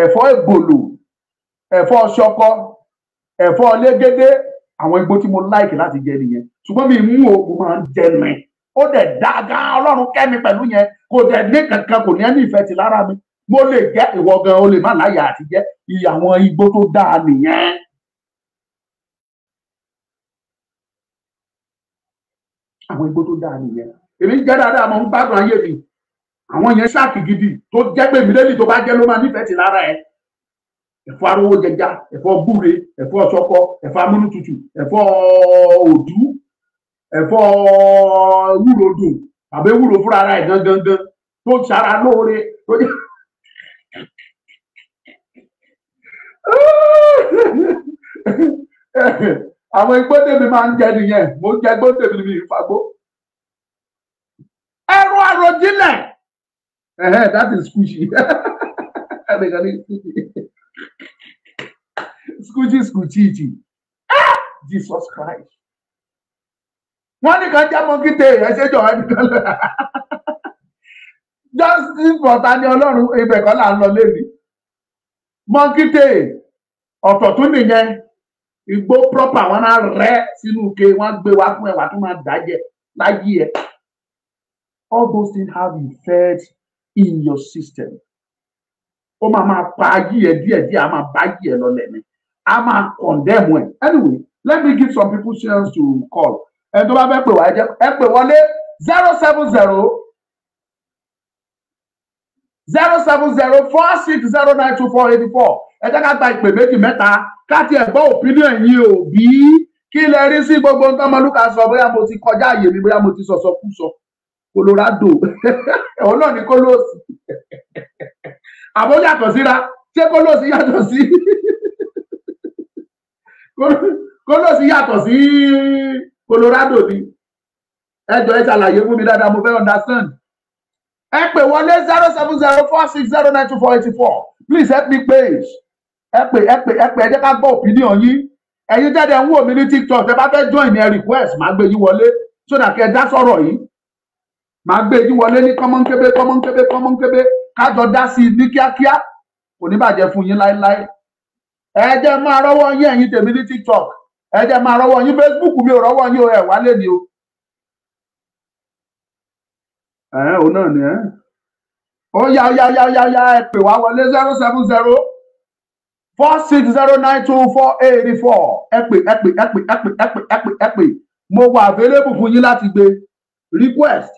D: ẹ̀fọ́ èbòlò, ẹ̀fọ́ ṣọkọ, ẹ̀fọ́ légédé. Àwọn igbó tí mo like láti jẹ nìyẹn. Ṣùgbọ́n mi mú o, mo máa ń jẹ ní. Ó dẹ̀ dá gan, Ọlọ́run kẹ́ mi pẹ̀lú yẹn. Kò dẹ̀ ní kankan, kò ní ẹni ìfẹ́ ti lára mi. Mo lè jẹ́, ìwọ gan o lè má láyà àti jẹ́. Iye àwọn igbó tó dáa nìyẹn. Àwọn igbó tó dáa nìyẹn. Èmi ń jẹ́ dáadáa, mo ń gbádùn ayé mi. Àwọn yẹn ṣáàkì gidi tó jẹ́ pé mílíọ̀nù tó bá jẹ́ ló máa nífẹ̀ẹ́ ti lára ẹ̀. Ẹ̀fọ́ arówó jẹja, ẹ̀fọ́ gbúre, ẹ̀fọ́ ṣọkọ, ẹ̀fọ́ amúnútutù, ẹ̀fọ́ òdú, ẹ̀fọ́ ewúro dùn tàbí ewúro fúnra ara ẹ̀ gangan gan tó ń ṣara lóore tó jẹ́. Àwọn igbó tèmi máa ń jẹ nìyẹn. Mo ń jẹ igbó tèmi ní ìfagbó. Ẹrù àròjinlẹ̀. That is squishy. Ẹnìkan ní squishy. Squishy squishy. Jesus Christ. Wọ́n ní kan jẹ́ mọ́kítẹ́ ẹ̀ ṣe jọ ẹnìkan lọ. Justice for Tani Ọlọ́run, ibẹ̀ kọ́ là ń lọ lẹ́bi. Mọ́kítẹ́ ọ̀tọ̀ tún nìyẹn. Igbó proper, wọn á rẹ́ sínú ike, wọ́n á gbé wá fún ẹ, wàá tún máa dájẹ́ láyé ẹ. All those things have effect in your system. Ó máa máa pa ayé ẹ díẹ̀díẹ̀, á máa bá ayé ẹ lọlẹ̀ ni. Á máa condemn ẹ. Anyway, let me give some people chance to call. Ẹni tó bá fẹ́ pè wá, ẹ jẹ́ ẹ pè wọlé 070 070 460 924 84. Ẹ jẹ́ ká gba ìpè méjì mẹ́ta, ká tiẹ̀ gbọ́ opinion yín o bí kí lẹ rí sí gbogbo nǹkan ọmọlúkà sọ, bóyá mo ti kọjá àyè mi, bóyá mo ti sọ̀sọ̀ kú sọ. Colorado, òun náà ní kólóòsì àbó yàtọ̀ síra. Ṣé kólóòsì yàtọ̀ sí kólóòsì yàtọ̀ sí Colorado ni? Ẹ jọ̀ọ́, ẹ ṣàlàyé fún mi dáadáa, mo fẹ́ understand. Ẹ pè wọlé 070 460 924 84. Please help me page. Ẹ pè, ẹ pè, ẹ pè, ẹ jẹ́ ká gbọ́ opinion yín. Ẹ̀yin jáde ń wò mí ní TikTok, ẹ bá fẹ́ join ní ẹ request, máa gbé yín wọlé so that kẹ́ ẹ dá sọ̀rọ̀ yìí. Máa gbé yín wọlé ní kọ́mọ́nkébé, kọ́mọ́nkébé, kọ́mọ́nkébé, kájọ dá sí i ní kíákíá. Kò ní bàjẹ́ fún yín láéláé. Ẹ jẹ́ máa rọ́wọ́ yín, ẹ̀yin tèmi ní TikTok, ẹ jẹ́ máa rọ́wọ́ yín. Facebook, mi ò rọ́wọ́ yín o, ẹ wálé ni o. Ẹ òun náà ni ẹ. Ó yá, ó yá, yá, yá, yá, ẹ pè wá wọlé 070 460 924 84. Ẹ pè, ẹ pè, ẹ pè, ẹ pè, ẹ pè, ẹ pè, ẹ pè. Mo wà available fún yín láti gbé request.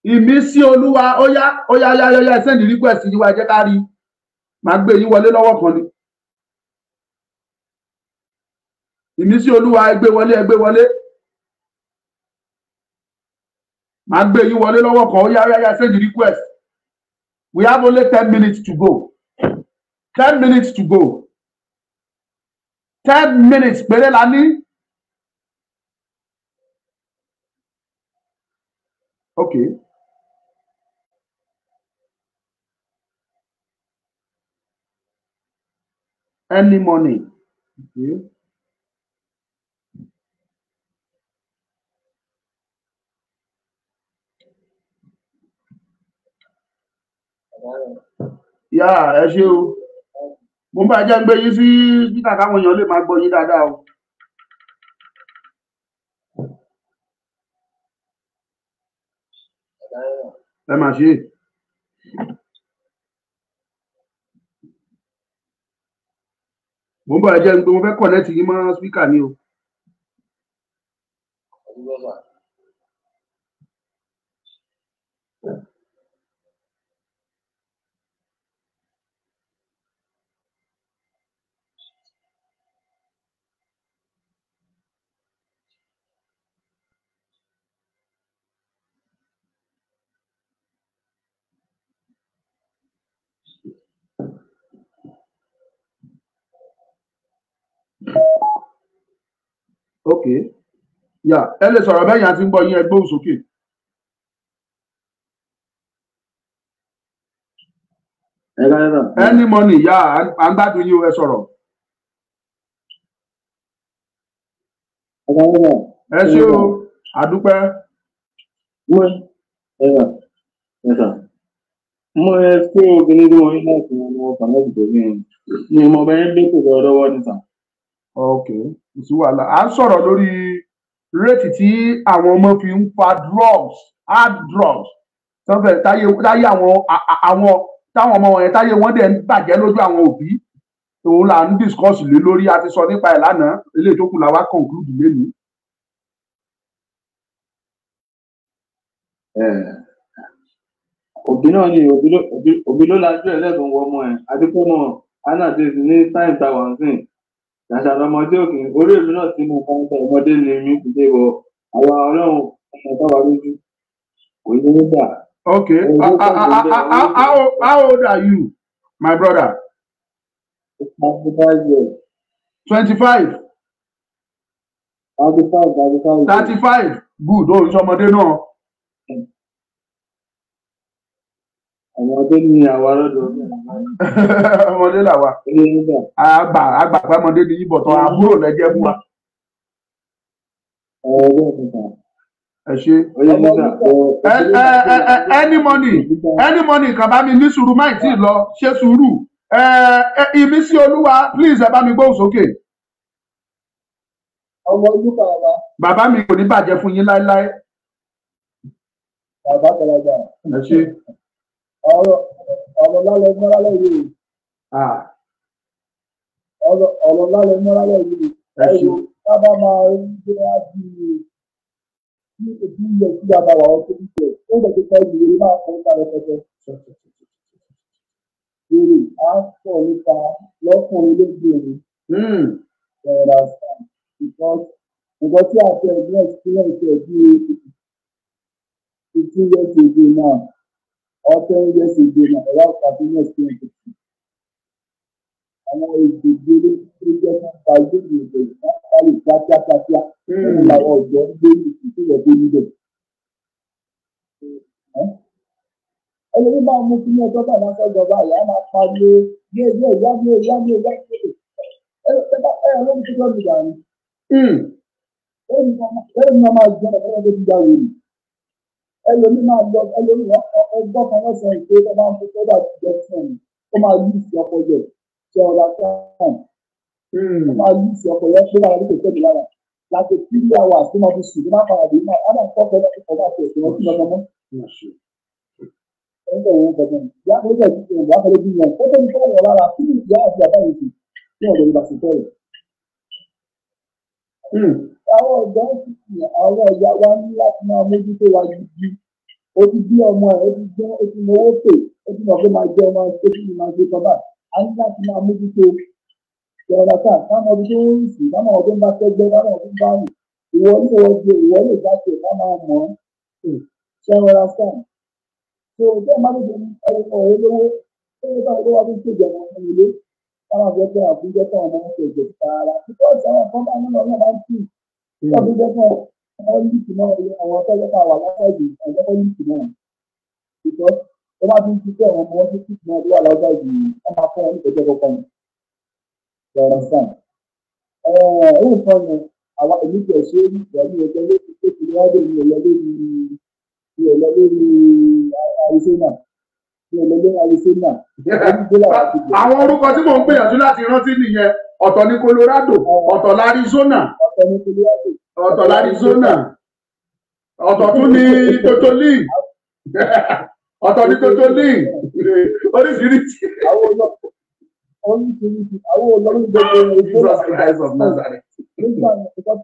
D: Ìmísí Olúwa, ó yá, ó yá, yá, yá, send request yín wá, ẹ jẹ́ ká rí. Màá gbé yín wọlé lọ́wọ́ kan ni. Ìmísí Olúwa, ẹ gbé wọlé, ẹ gbé wọlé. Màá gbé yín wọlé lọ́wọ́ kan. Ó yá, yá, yá, send request. We have only 10 minutes to go. 10 minutes to go. 10 minutes péré la ní. Okay. Any money. Okay. Yeah, ẹ ṣé o. Mo bá jẹ́ ń gbé yín sí spíkà káwọn èèyàn lè máa gbọ́ yín dáadáa o. Ẹ máa ṣe. Mo ń bọ̀, ẹ jẹ́ ń gbé, mo fẹ́ kọ̀nẹ́tì yín mọ́ spíkà ni o. Ok, yeah, ẹ lè sọ̀rọ̀ bẹ́ẹ̀ yẹn, àti ń gbọ́ yín, ẹ gbóhùn sókè. Any money, yeah, à ń gbádùn yín o, ẹ sọ̀rọ̀. Ẹ ṣé o, àdúpẹ́.
E: Mo ẹ pé obìnrin tí mo ní láti wọn ni wọn kàn láti tó ní ní mo bẹ ń dẹ́kun lọ́wọ́ níta.
D: Ok, kò sí wàhálà. À ń sọ̀rọ̀ lórí réètì tí àwọn ọmọ fi ń fa drugs, hard drugs, tọ́fẹ̀ táyé àwọn táwọn ọmọ wọn táyé wọn dẹ̀ ń bàjẹ́ lójú àwọn òbí. Òun là ń discuss lé lórí, a ti sọ nípa ẹ̀ lánàá, eléyìí tó kù la wá conclude lẹ́nu.
E: Òbí náà ni òbí ló lajú ẹ̀ lẹ́ẹ̀kan wọ ọmọ ẹ̀ adúpẹ́ mọ́ anna ti ní time taiwan sìn ṣàṣà lọmọdé òkè orí èmi náà ti mú pàǹtà ọmọdé ni mi kò dé bọ àwa ọlọ́run ọmọ táwa lójú kò yẹ nígbà.
D: Okay, how old are you, my brother?
E: 35 years.
D: 25.
E: 35. 35.
D: 35. Good. Oh, ìṣọmọdé náà.
E: Ọmọdé ni àwa lọ́dọ̀.
D: Ọmọdé làwa. Àgbà àgbà pàmọdé ni yíbọn tán, àbúrò lẹjẹ fún wa. Ẹ ṣe. Any money, any money kàn bá mi ní sùúrù, máì tí ì lọ, ṣe sùúrù. Ìmísí Olúwa, please ẹ bá mi gbóhùn sókè.
F: Ọmọ olúkà bàbá.
D: Bàbá mi kò ní bàjẹ́ fún yín láéláé.
F: Bàbá kọlọjà.
D: Ẹ ṣe.
F: Ọ̀rọ̀ lálẹ́ mọ́lálẹ́ yìí. Ọ̀rọ̀ lálẹ́ mọ́lálẹ́ yìí.
D: Ẹ ṣe.
F: Sábà máa ń gbé ájú ní ojú ilẹ̀ tí a bá wà ọ́ tó ń jẹ. Ó lè fẹ́ ìwé máa kọ́ nípa rẹpẹtẹ. Èrè á sọ nípa lọ́kùnrin lóbìnrin. Because nǹkan tí a fẹ́ ní experience ẹ̀ bí 15 years ago now or 10 years ago now, ẹ̀rọ àti ní experience. Àwọn èdè gbélé tó jẹ́ fún ta ilé ìwé ìgbàlè kíákíá kíákíá ẹ̀rọ làwọn ọ̀dọ́ ń gbé ìpínlẹ̀ tó níbẹ̀. Ẹlòmí máa mú kí ní ọjọ́ bá máa sọ́jọ́ báyìí, á máa pariwo yé yé ìyá mi ò ìyá mi ò ìyá mi ò ẹ ló ń tó lọ́dún ìgbà ni. Ẹlòmí máa jẹun ọ̀pọ̀lọpọ̀ tó ti ya wèrè. Ẹlòmí máa lọ ẹlòmí ọgbọ́n kan lọ́sàn-án ìpè tó máa ń fún sọ́dà jẹ́sán ni ó máa yí sí ọpọlọ ṣe ọ̀la tán. Ó máa yí sí ọpọlọ pé lára ló kò tẹ̀lé lára. Láti 3 hours tó máa fi sùn tó máa padà dé náà, á máa kọ́ ọ̀pọ̀ lọ́kọ̀ bá ti ẹ̀sìn ọtí lọ́kọ̀ mọ́. Ìyá kan ló jẹ́ ìyá kan ló bí wọn. Ó tóbi tó wọ̀ lára kí ni ìyá àti bàbá yìí sì kí wọ́n lè bá sí tọ́lẹ̀. Àwọn ọ̀dọ́ àwọn ìyá wa ní láti máa mójútó wa gidi. Ó ti bí ọmọ ẹ̀, ó ti gbọ́n, ó ti mọ owó pè, ó ti mọ̀ pé máa jẹ́ ọmọ tó ti máa ṣe kọ́ báyìí. A ní láti máa mójútó ìjọba káà, ká mọ ibi tó ń rìn sí, ká mọ ọdún bá tẹ́gbẹ́, ká mọ ọdún bá rìn. Ìwọ ní ìwọ di ìwọ lè dá tiẹ̀ ká máa mọ̀ ọ́n. Ṣé ọ̀rá sáà? So bẹ́ẹ̀ má ló ṣe ní ọ̀rẹ́ lówó, tó ń bá olówó tó ń ṣèjọba ọmọ ilé, Táwọn àgbẹ̀ pé àbújá táwọn ọmọ wọn ṣe ìjẹ̀ síta ara. Because àwọn kan bá nínú ọlọ́run bá ń tì. Wọ́n fi jẹ́ fún àwọn líìkì náà, àwọn tọ́jọ́ tá a wà lásáìdì, àwọn tọ́jọ́ líìkì náà. Because wọ́n bá ti ń ṣiṣẹ́ àwọn ọmọ wọn tó líìkì náà tó wà lásáìdì, wọ́n máa fún wọn ní ìtọ́jú ọkọ̀ kan. You understand? Ó nǹkan yẹn, àwa èmi tiẹ̀ ṣe é rí pẹ̀lú ẹgbẹ́ lórí Colorado, mi ò lọ lórí mi ò lọ lórí Arizona, mi ò lọ lórí Arizona.
D: Àwọn orúkọ tí mò ń gbìyànjú láti rántí nìyẹn. Ọ̀tọ̀ ní Colorado, ọ̀tọ̀ l'Arizona,
F: Ọ̀tọ̀ ní Colorado,
D: ọ̀tọ̀ l'Arizona, ọ̀tọ̀ tún ní Totoli, ọ̀tọ̀ ní Totoli, oríṣiríṣi.
F: Àwọn olọ oríṣiríṣi àwọn olórí gbogbo igbó
D: Jesus Christ of Nazareth.
F: Nígbà yẹn, nǹkan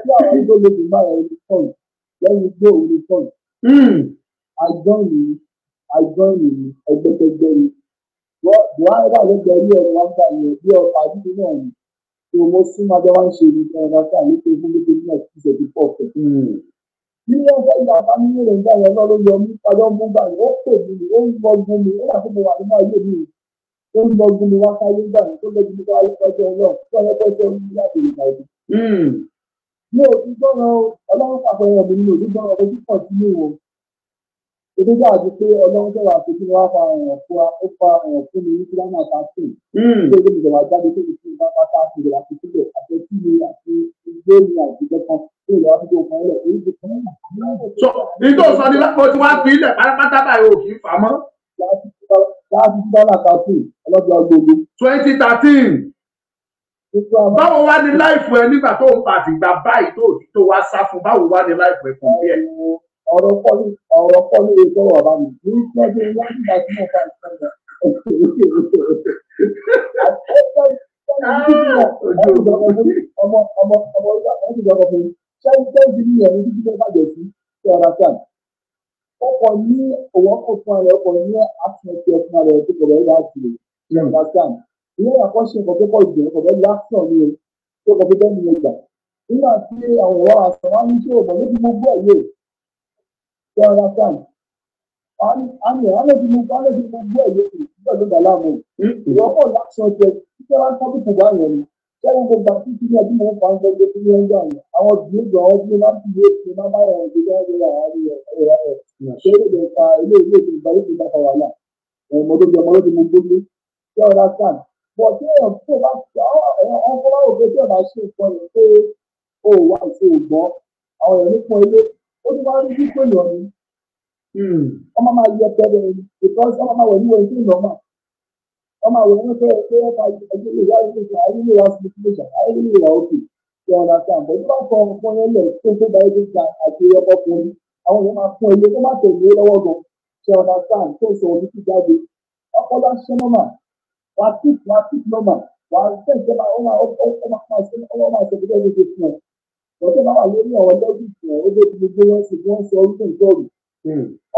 F: tí àwọn igbó lè dùn báyẹn ní pọ́ùn lẹ́yìn igbó òun ní pọ́ùn. Àjọyìn ni ẹgbẹ́kẹgbẹ́ ni Buhari wà lẹ́gbẹ̀ẹ́ rí ẹni wọn gbà yẹn bí ọkọ̀ àdúgbò náà ni tí mo súnmọ́ abẹ́ wá ń ṣe ní ẹ̀rọ sáà lókè fún lókè ní ẹ̀sìn ìṣẹ̀dí pọ̀ fẹ̀. Bí wọ́n fẹ́ gba fámílì rẹ̀ nígbà yẹn lọ́ọ́ ló yọ mí padà mú gbà yẹn, ó pè mí, ó ń lọ́gùn mi, ó wà fún mi wà nínú ayé mi, ó ń lọ́gùn mi wá sáyé gbà yẹn, tó lọ́gùn mi wá sáyé ọlọ́run tó yẹ kó jẹ́ orí láti ìgbà yìí. Mi ò ti gbọ́ràn o, Ọlọ́run pàpẹ́rẹ́ mi, mi ò ti gbọ́ràn ojú pọ̀ sí mi o. Ètò ìjà àti pé Ọlọ́run tẹ̀wá àti kí wọ́n fa ẹ̀yàn fún wa, ó fa ẹ̀yàn fún mi ní kílámà 13. Ṣé ìgbé ìjọba jáde tó ti fi bá pátá àti ìjọba ti sílẹ̀ àti ẹtí mi àti igbó mi àti ìjọkan tó ìjọba fi tó kan lẹ̀ èyí ti kan náà.
D: So ní tó sọ ní lápò tí wàá fi ilẹ̀ pátápátá báyìí ò kì í fà mọ́.
F: Láti 2013 ọlọ́jọ́ gbogbo.
D: 2013. Báwo wá ní láìfù ẹ nígbà tó ń fa àtìgbà báyìí tó wá sá fún, báwo wá ní láìfù ẹ kò bí ẹ?
F: Ọ̀rọ̀ pọ̀ ní ètò ọ̀rọ̀ bàbá mi ní ìtọ́jú láti ìgbà tí mo fa ìtọ́jú. Ọkọ̀ ní òwò ọkọ̀ fún ara ọkọ̀ ní àtúnṣe fún ara ẹ̀ tó kọ̀ bẹ́ẹ̀ láti rẹ̀ understand. Ìyẹn àkọ́ṣe nǹkan tó pọ̀ jù ọkọ̀ bẹ́ẹ̀ láṣọ̀ ni o tó kọ̀ fi bẹ́ẹ̀ ni ẹgbà. Nígbà tí àwọn ọ̀rọ̀ àṣọ wọn ní ṣé òbọ̀ ló ti mú bẹ́ẹ̀ yé. You understand? Àmì àlejò mú bẹ́ẹ̀ yé nígbà tó dà láàmú. Ìwọ́pọ̀ láṣọ̀ jẹ títí wọn kọ́ bí kò bá yẹn ni. Ṣé gbogbo gbà títí ní ẹbí mo ń fa ń gbẹgbẹ tí wọ́n ń gbà yẹn? Àwọn gbìyànjú àwọn tí wọ́n máa ń fi yé ti máa bá wọn ṣe jáde àwọn ẹ̀ ṣé ó lè fa ilé ilé ìgbà yóò fi bá fa wàhálà. Ọmọdé ọmọdé mo gbógbé. You understand? But tí èèyàn tó bá ọkọ bá wò pé tí ọba ṣe nǹkan yẹn pé ó wà ìṣe ògbọ́n àwọn èèyàn nípọn ilé ó tún máa ń rí pípé yàn ni. Wọ́n máa yẹ pẹ́rẹ́ ni because wọ́n máa wẹ̀ níwẹ̀ ní ìnọ́mà. Wọ́n máa wẹ̀ ní pé pé wọ́n máa ẹgbẹ́ ilé ìyá ilé ìṣà ayé ilé ìwà sí ilé ìṣà ayé ilé ìwà òkè. You understand? But tí wọ́n sọ nǹkan yẹn lẹ̀ tó tó bá ẹgbẹ́ ìgbà àti ọkọkùnrin àwọn èèyàn máa fún ilé tó má tẹ̀lé lọ́wọ́ gan. You understand? Tó sọ òbí ti jáde. Ọpọlọ ṣẹ́ nọ́mà. Wà á tíì nọ́mà. Wà á tẹ̀ ṣẹ́ máa ó máa ṣe ó máa ṣe bí wọ́n ṣe fún ẹ. Bọ̀dé máa wà lórí àwọn lọ́dún fún ẹ, ó dé ibi gbogbo wọn ṣe bí wọ́n sọ orúkọ ìjọ́rù.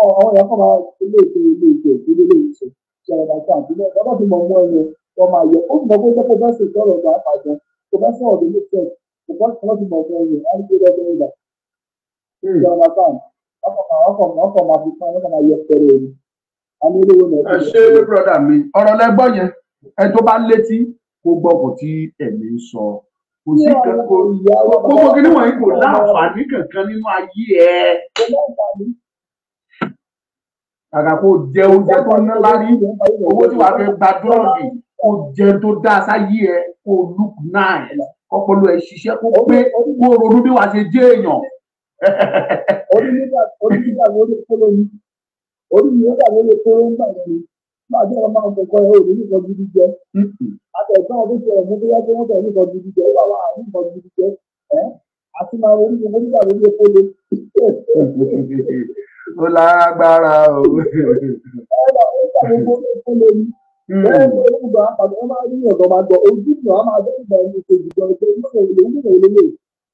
F: Àwọn èèyàn kan máa ilé ìṣe ilé ìṣe ìdílé ilé ìṣe ṣe ọ̀nà àti àbílẹ̀ ọ̀dọ́ tí mo mú ẹyẹ wọ́n máa yẹ ó mọ̀ pé jẹ́ kó bá ṣe ìtọ́rọ̀ ọ̀gá àpàjọ kó bá sọ̀rọ̀ ọ̀dọ̀ ilé ìṣe kó bá sọ̀rọ̀ tí mo mú ẹyẹ á ní kó lọ́jọ́ ìgbà. Ṣé ọ̀nà kan ọkọ̀ máa fi pọ́n ọkọ̀ máa yẹ pẹ̀rẹ̀ ẹni.
D: Ẹ ṣé brọ́dà mi, ọ̀rọ̀ lẹ́gbọ́ yẹn, ẹ tó bá létí kó gbọ́ kò tí ẹ̀mí ń sọ. Kò sí gbogbo kí ni wọ̀nyí kò láǹfààní kankan nínú ayé ẹ. Kàkà kó jẹ oúnjẹ tó ná lárí, owó tí wàá fẹ́ gba dúrọ́ọ̀gì, kó jẹ tó dá sáyé ẹ, kó look nice, kọ́pọ̀lọ́ ẹ ṣiṣẹ́ kó pé kó ronú bí wàá ṣe jẹ́ èèyàn.
F: Orí mi dà lórí kóló ni, orí mi dà lórí kóló ń gbà yẹn ni, máa jẹ́ ọmọ máa ń kọ́ ẹ òní nìkan gidi jẹ. Àtẹ̀gbọ́n ọdún tí ọmọ bóyá tí wọ́n tẹ̀ nìkan gidi jẹ, wà wà ní nìkan gidi jẹ, ẹ́ àti máa orí mi nígbà lórí kóló.
D: Ó lágbára o.
F: Ẹ̀rọ ó gbà gbogbo kóló ni. Bẹ́ẹ̀ ni olùgbà àpàdé wọn máa rí ọ̀dọ́ máa gbọ́ ojú ìgbà wọn máa dẹ́gbà ẹni kejì gan pé inú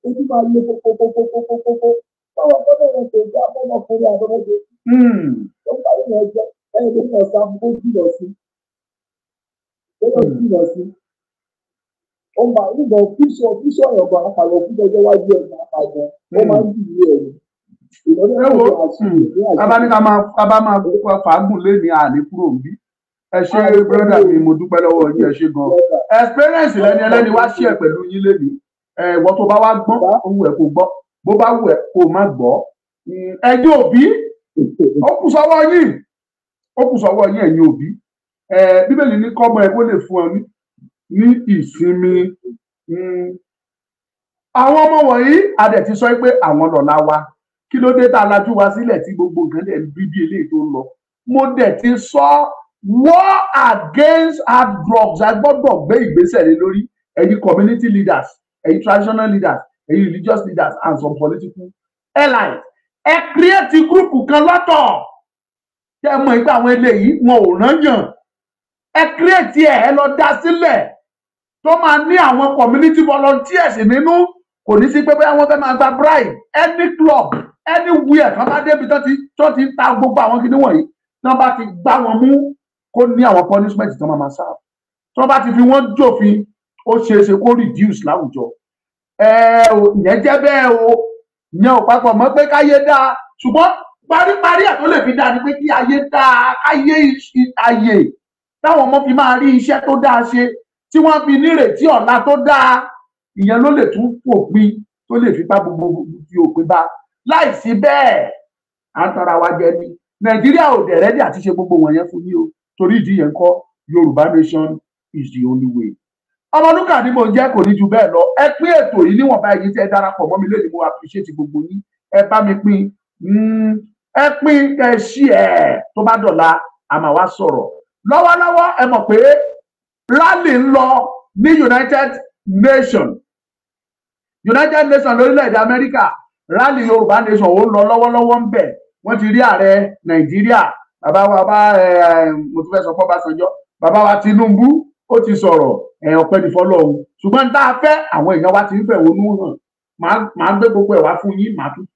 F: ojú máa lé kókókókókókó. Báwo gbọ́dọ̀ yẹn kò já fọmọkùnrin àtọmọdé? Ó ń parí yẹn jẹ ẹni tó ń lọ sá fún kó jìnà sí. Ó lọ jìnà sí. Ó máa nígbà fíṣọ fíṣọ ọ̀gbọ̀n àpàlọ̀ fún ọjọ́ iwájú ẹ̀gbọ́n àpàjọ. Ó máa ń dìbò ẹ̀yìn.
D: Ẹ wo, kábà ní ká máa fàágùn lé ní àní kúrò ń bí. Ẹ ṣé brọ́dà mi, mo dúpẹ́ lọ́wọ́ yín, ẹ ṣé gan. Experience lẹ́ni ẹlẹ́ni wá sí ẹ pẹ̀lú yín lẹ́nu. Ìwọ tó bá wá gbọ́n, ó wù ẹ́ kó gbọ́, bó bá wù ẹ́ kó má gbọ́. Ẹ̀yin òbí, ó kù sọ́wọ́ yín, ó kù sọ́wọ́ yín ẹ̀yin òbí. Bíbélì ní kọ́mọ ẹ kó lè fún ọ ní ìsinmi. Àwọn ọmọ wọ̀nyí, a dẹ̀ ti sọ pé àwọn lọ̀la wa. Kí ló dé tá a lajú wa sílẹ̀ tí gbogbo nǹkan dẹ̀ ń bí bí eléyìí tó ń lọ? Mo dẹ̀ ti sọ, war against hard drugs, a gbọ́dọ̀ gbé ìgbésẹ̀ lé lórí. Ẹ̀yin community leaders, ẹ̀yin traditional leaders, ẹ̀yin religious leaders and some political allies, ẹ create group kan lọ́tọ̀ tẹ́ ẹ mọ̀ pé àwọn eléyìí wọn ò rányàn. Ẹ create ẹ lọ dá sílẹ̀ tó máa ní àwọn community volunteers nínú. Kò ní sí pé bóyá wọ́n fẹ́ máa gba bribe. Any club, anywhere kan bá débi tó ti ń ta gbogbo àwọn kinní wọ̀nyí, tí wọ́n bá ti gbá wọn mú, kó ní àwọn punishment tí wọ́n máa serve. Tí wọ́n bá ti fi wọ́n jófin, ó ṣeé ṣe kó reduce láwùjọ. Ìyẹn jẹ́ bẹ́ẹ̀ o, ìyẹn ò papọ̀ mọ́ pé káyé dáa, ṣùgbọ́n paríparí ẹ̀ tó lè fi dáa ni pé kí ayé dáa, káyé ayé táwọn ọmọ fi máa rí iṣẹ́ tó dáa ṣe, tí wọ́n fi nírètí ọ̀la tó dáa. Ìyẹn ló lè tún fòpin, tó lè fi bá gbogbo fi òpin bá. Láìsí bẹ́ẹ̀, à ń tara wa jẹ ni. Nàìjíríà ò dẹ̀ ready àti ṣe gbogbo wọ̀nyẹn fún yín o. Torí ìdí yẹn kọ́, Yorùbá nation is the only way. Ọmọlúkà ni mò ń jẹ́, kò ní ju bẹ́ẹ̀ lọ. Ẹ pín ètò yìí níwọ̀nba èyí tí ẹ darapọ̀ mọ́ mi lónìí, mo appreciate gbogbo yín. Ẹ bá mi pín, ẹ pín, ẹ ṣí ẹ. Tó bá dọ̀la, a máa wá sọ̀rọ̀. Lọ́wọ́lọ́wọ́, ẹ mọ̀ pé rally ń lọ ní United Nations lórílẹ̀‐èdè Amẹ́ríkà. Rally Yorùbá nation ó ń lọ lọ́wọ́lọ́wọ́ ń bẹ̀. Wọ́n ti rí ààrẹ Nàìjíríà, bàbá wa bá mo tún fẹ́ sọ fọ́ Básanjọ́, bàbá wa Tinubu, ó ti sọ̀rọ̀. Ọpẹ́ ní fọ́lọ́run. Ṣùgbọ́n tá a fẹ́, àwọn èèyàn wa ti ń fẹ̀hónú hàn. Màá gbé gbogbo ẹ̀ wá fún yín,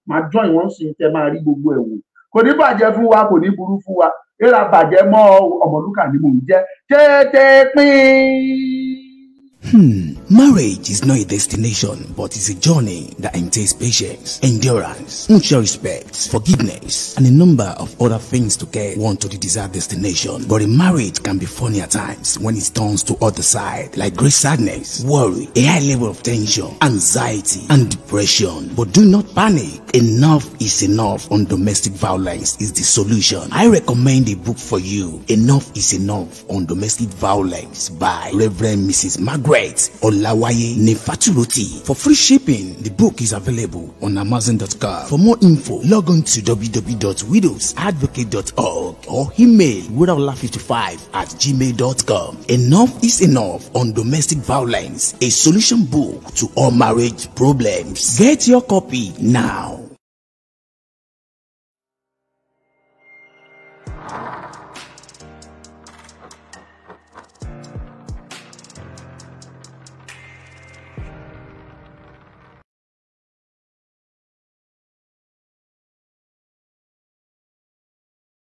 D: màá join wọ́n sí tẹ́ máa rí gbogbo ẹ̀ wò. Kò ní bàjẹ́ fún wa, kò ní burú fún wa. Èèrà bàjẹ́ mọ́. Ọmọlúkà ni mò ń jẹ́. Tètè pín.
G: Marriage is not a destination, but it's a journey that entails patience, endurance, mutual respect, forgiveness, and a number of other things to get one to the desired destination. But a marriage can be funny at times when it turns to other side, like great sadness, worry, a high level of tension, anxiety, and depression. But do not panic. Enough is enough on domestic violence is the solution. I recommend a book for you, Enough is Enough on Domestic Violence by Reverend Mrs. Margaret Olawaye Nefaturoti. For free shipping, the book is available on Amazon.com. For more info, log on to www.widowsadvocate.org or email widowola55@gmail.com. Enough is Enough on Domestic Violence, a solution book to all marriage problems. Get your copy now.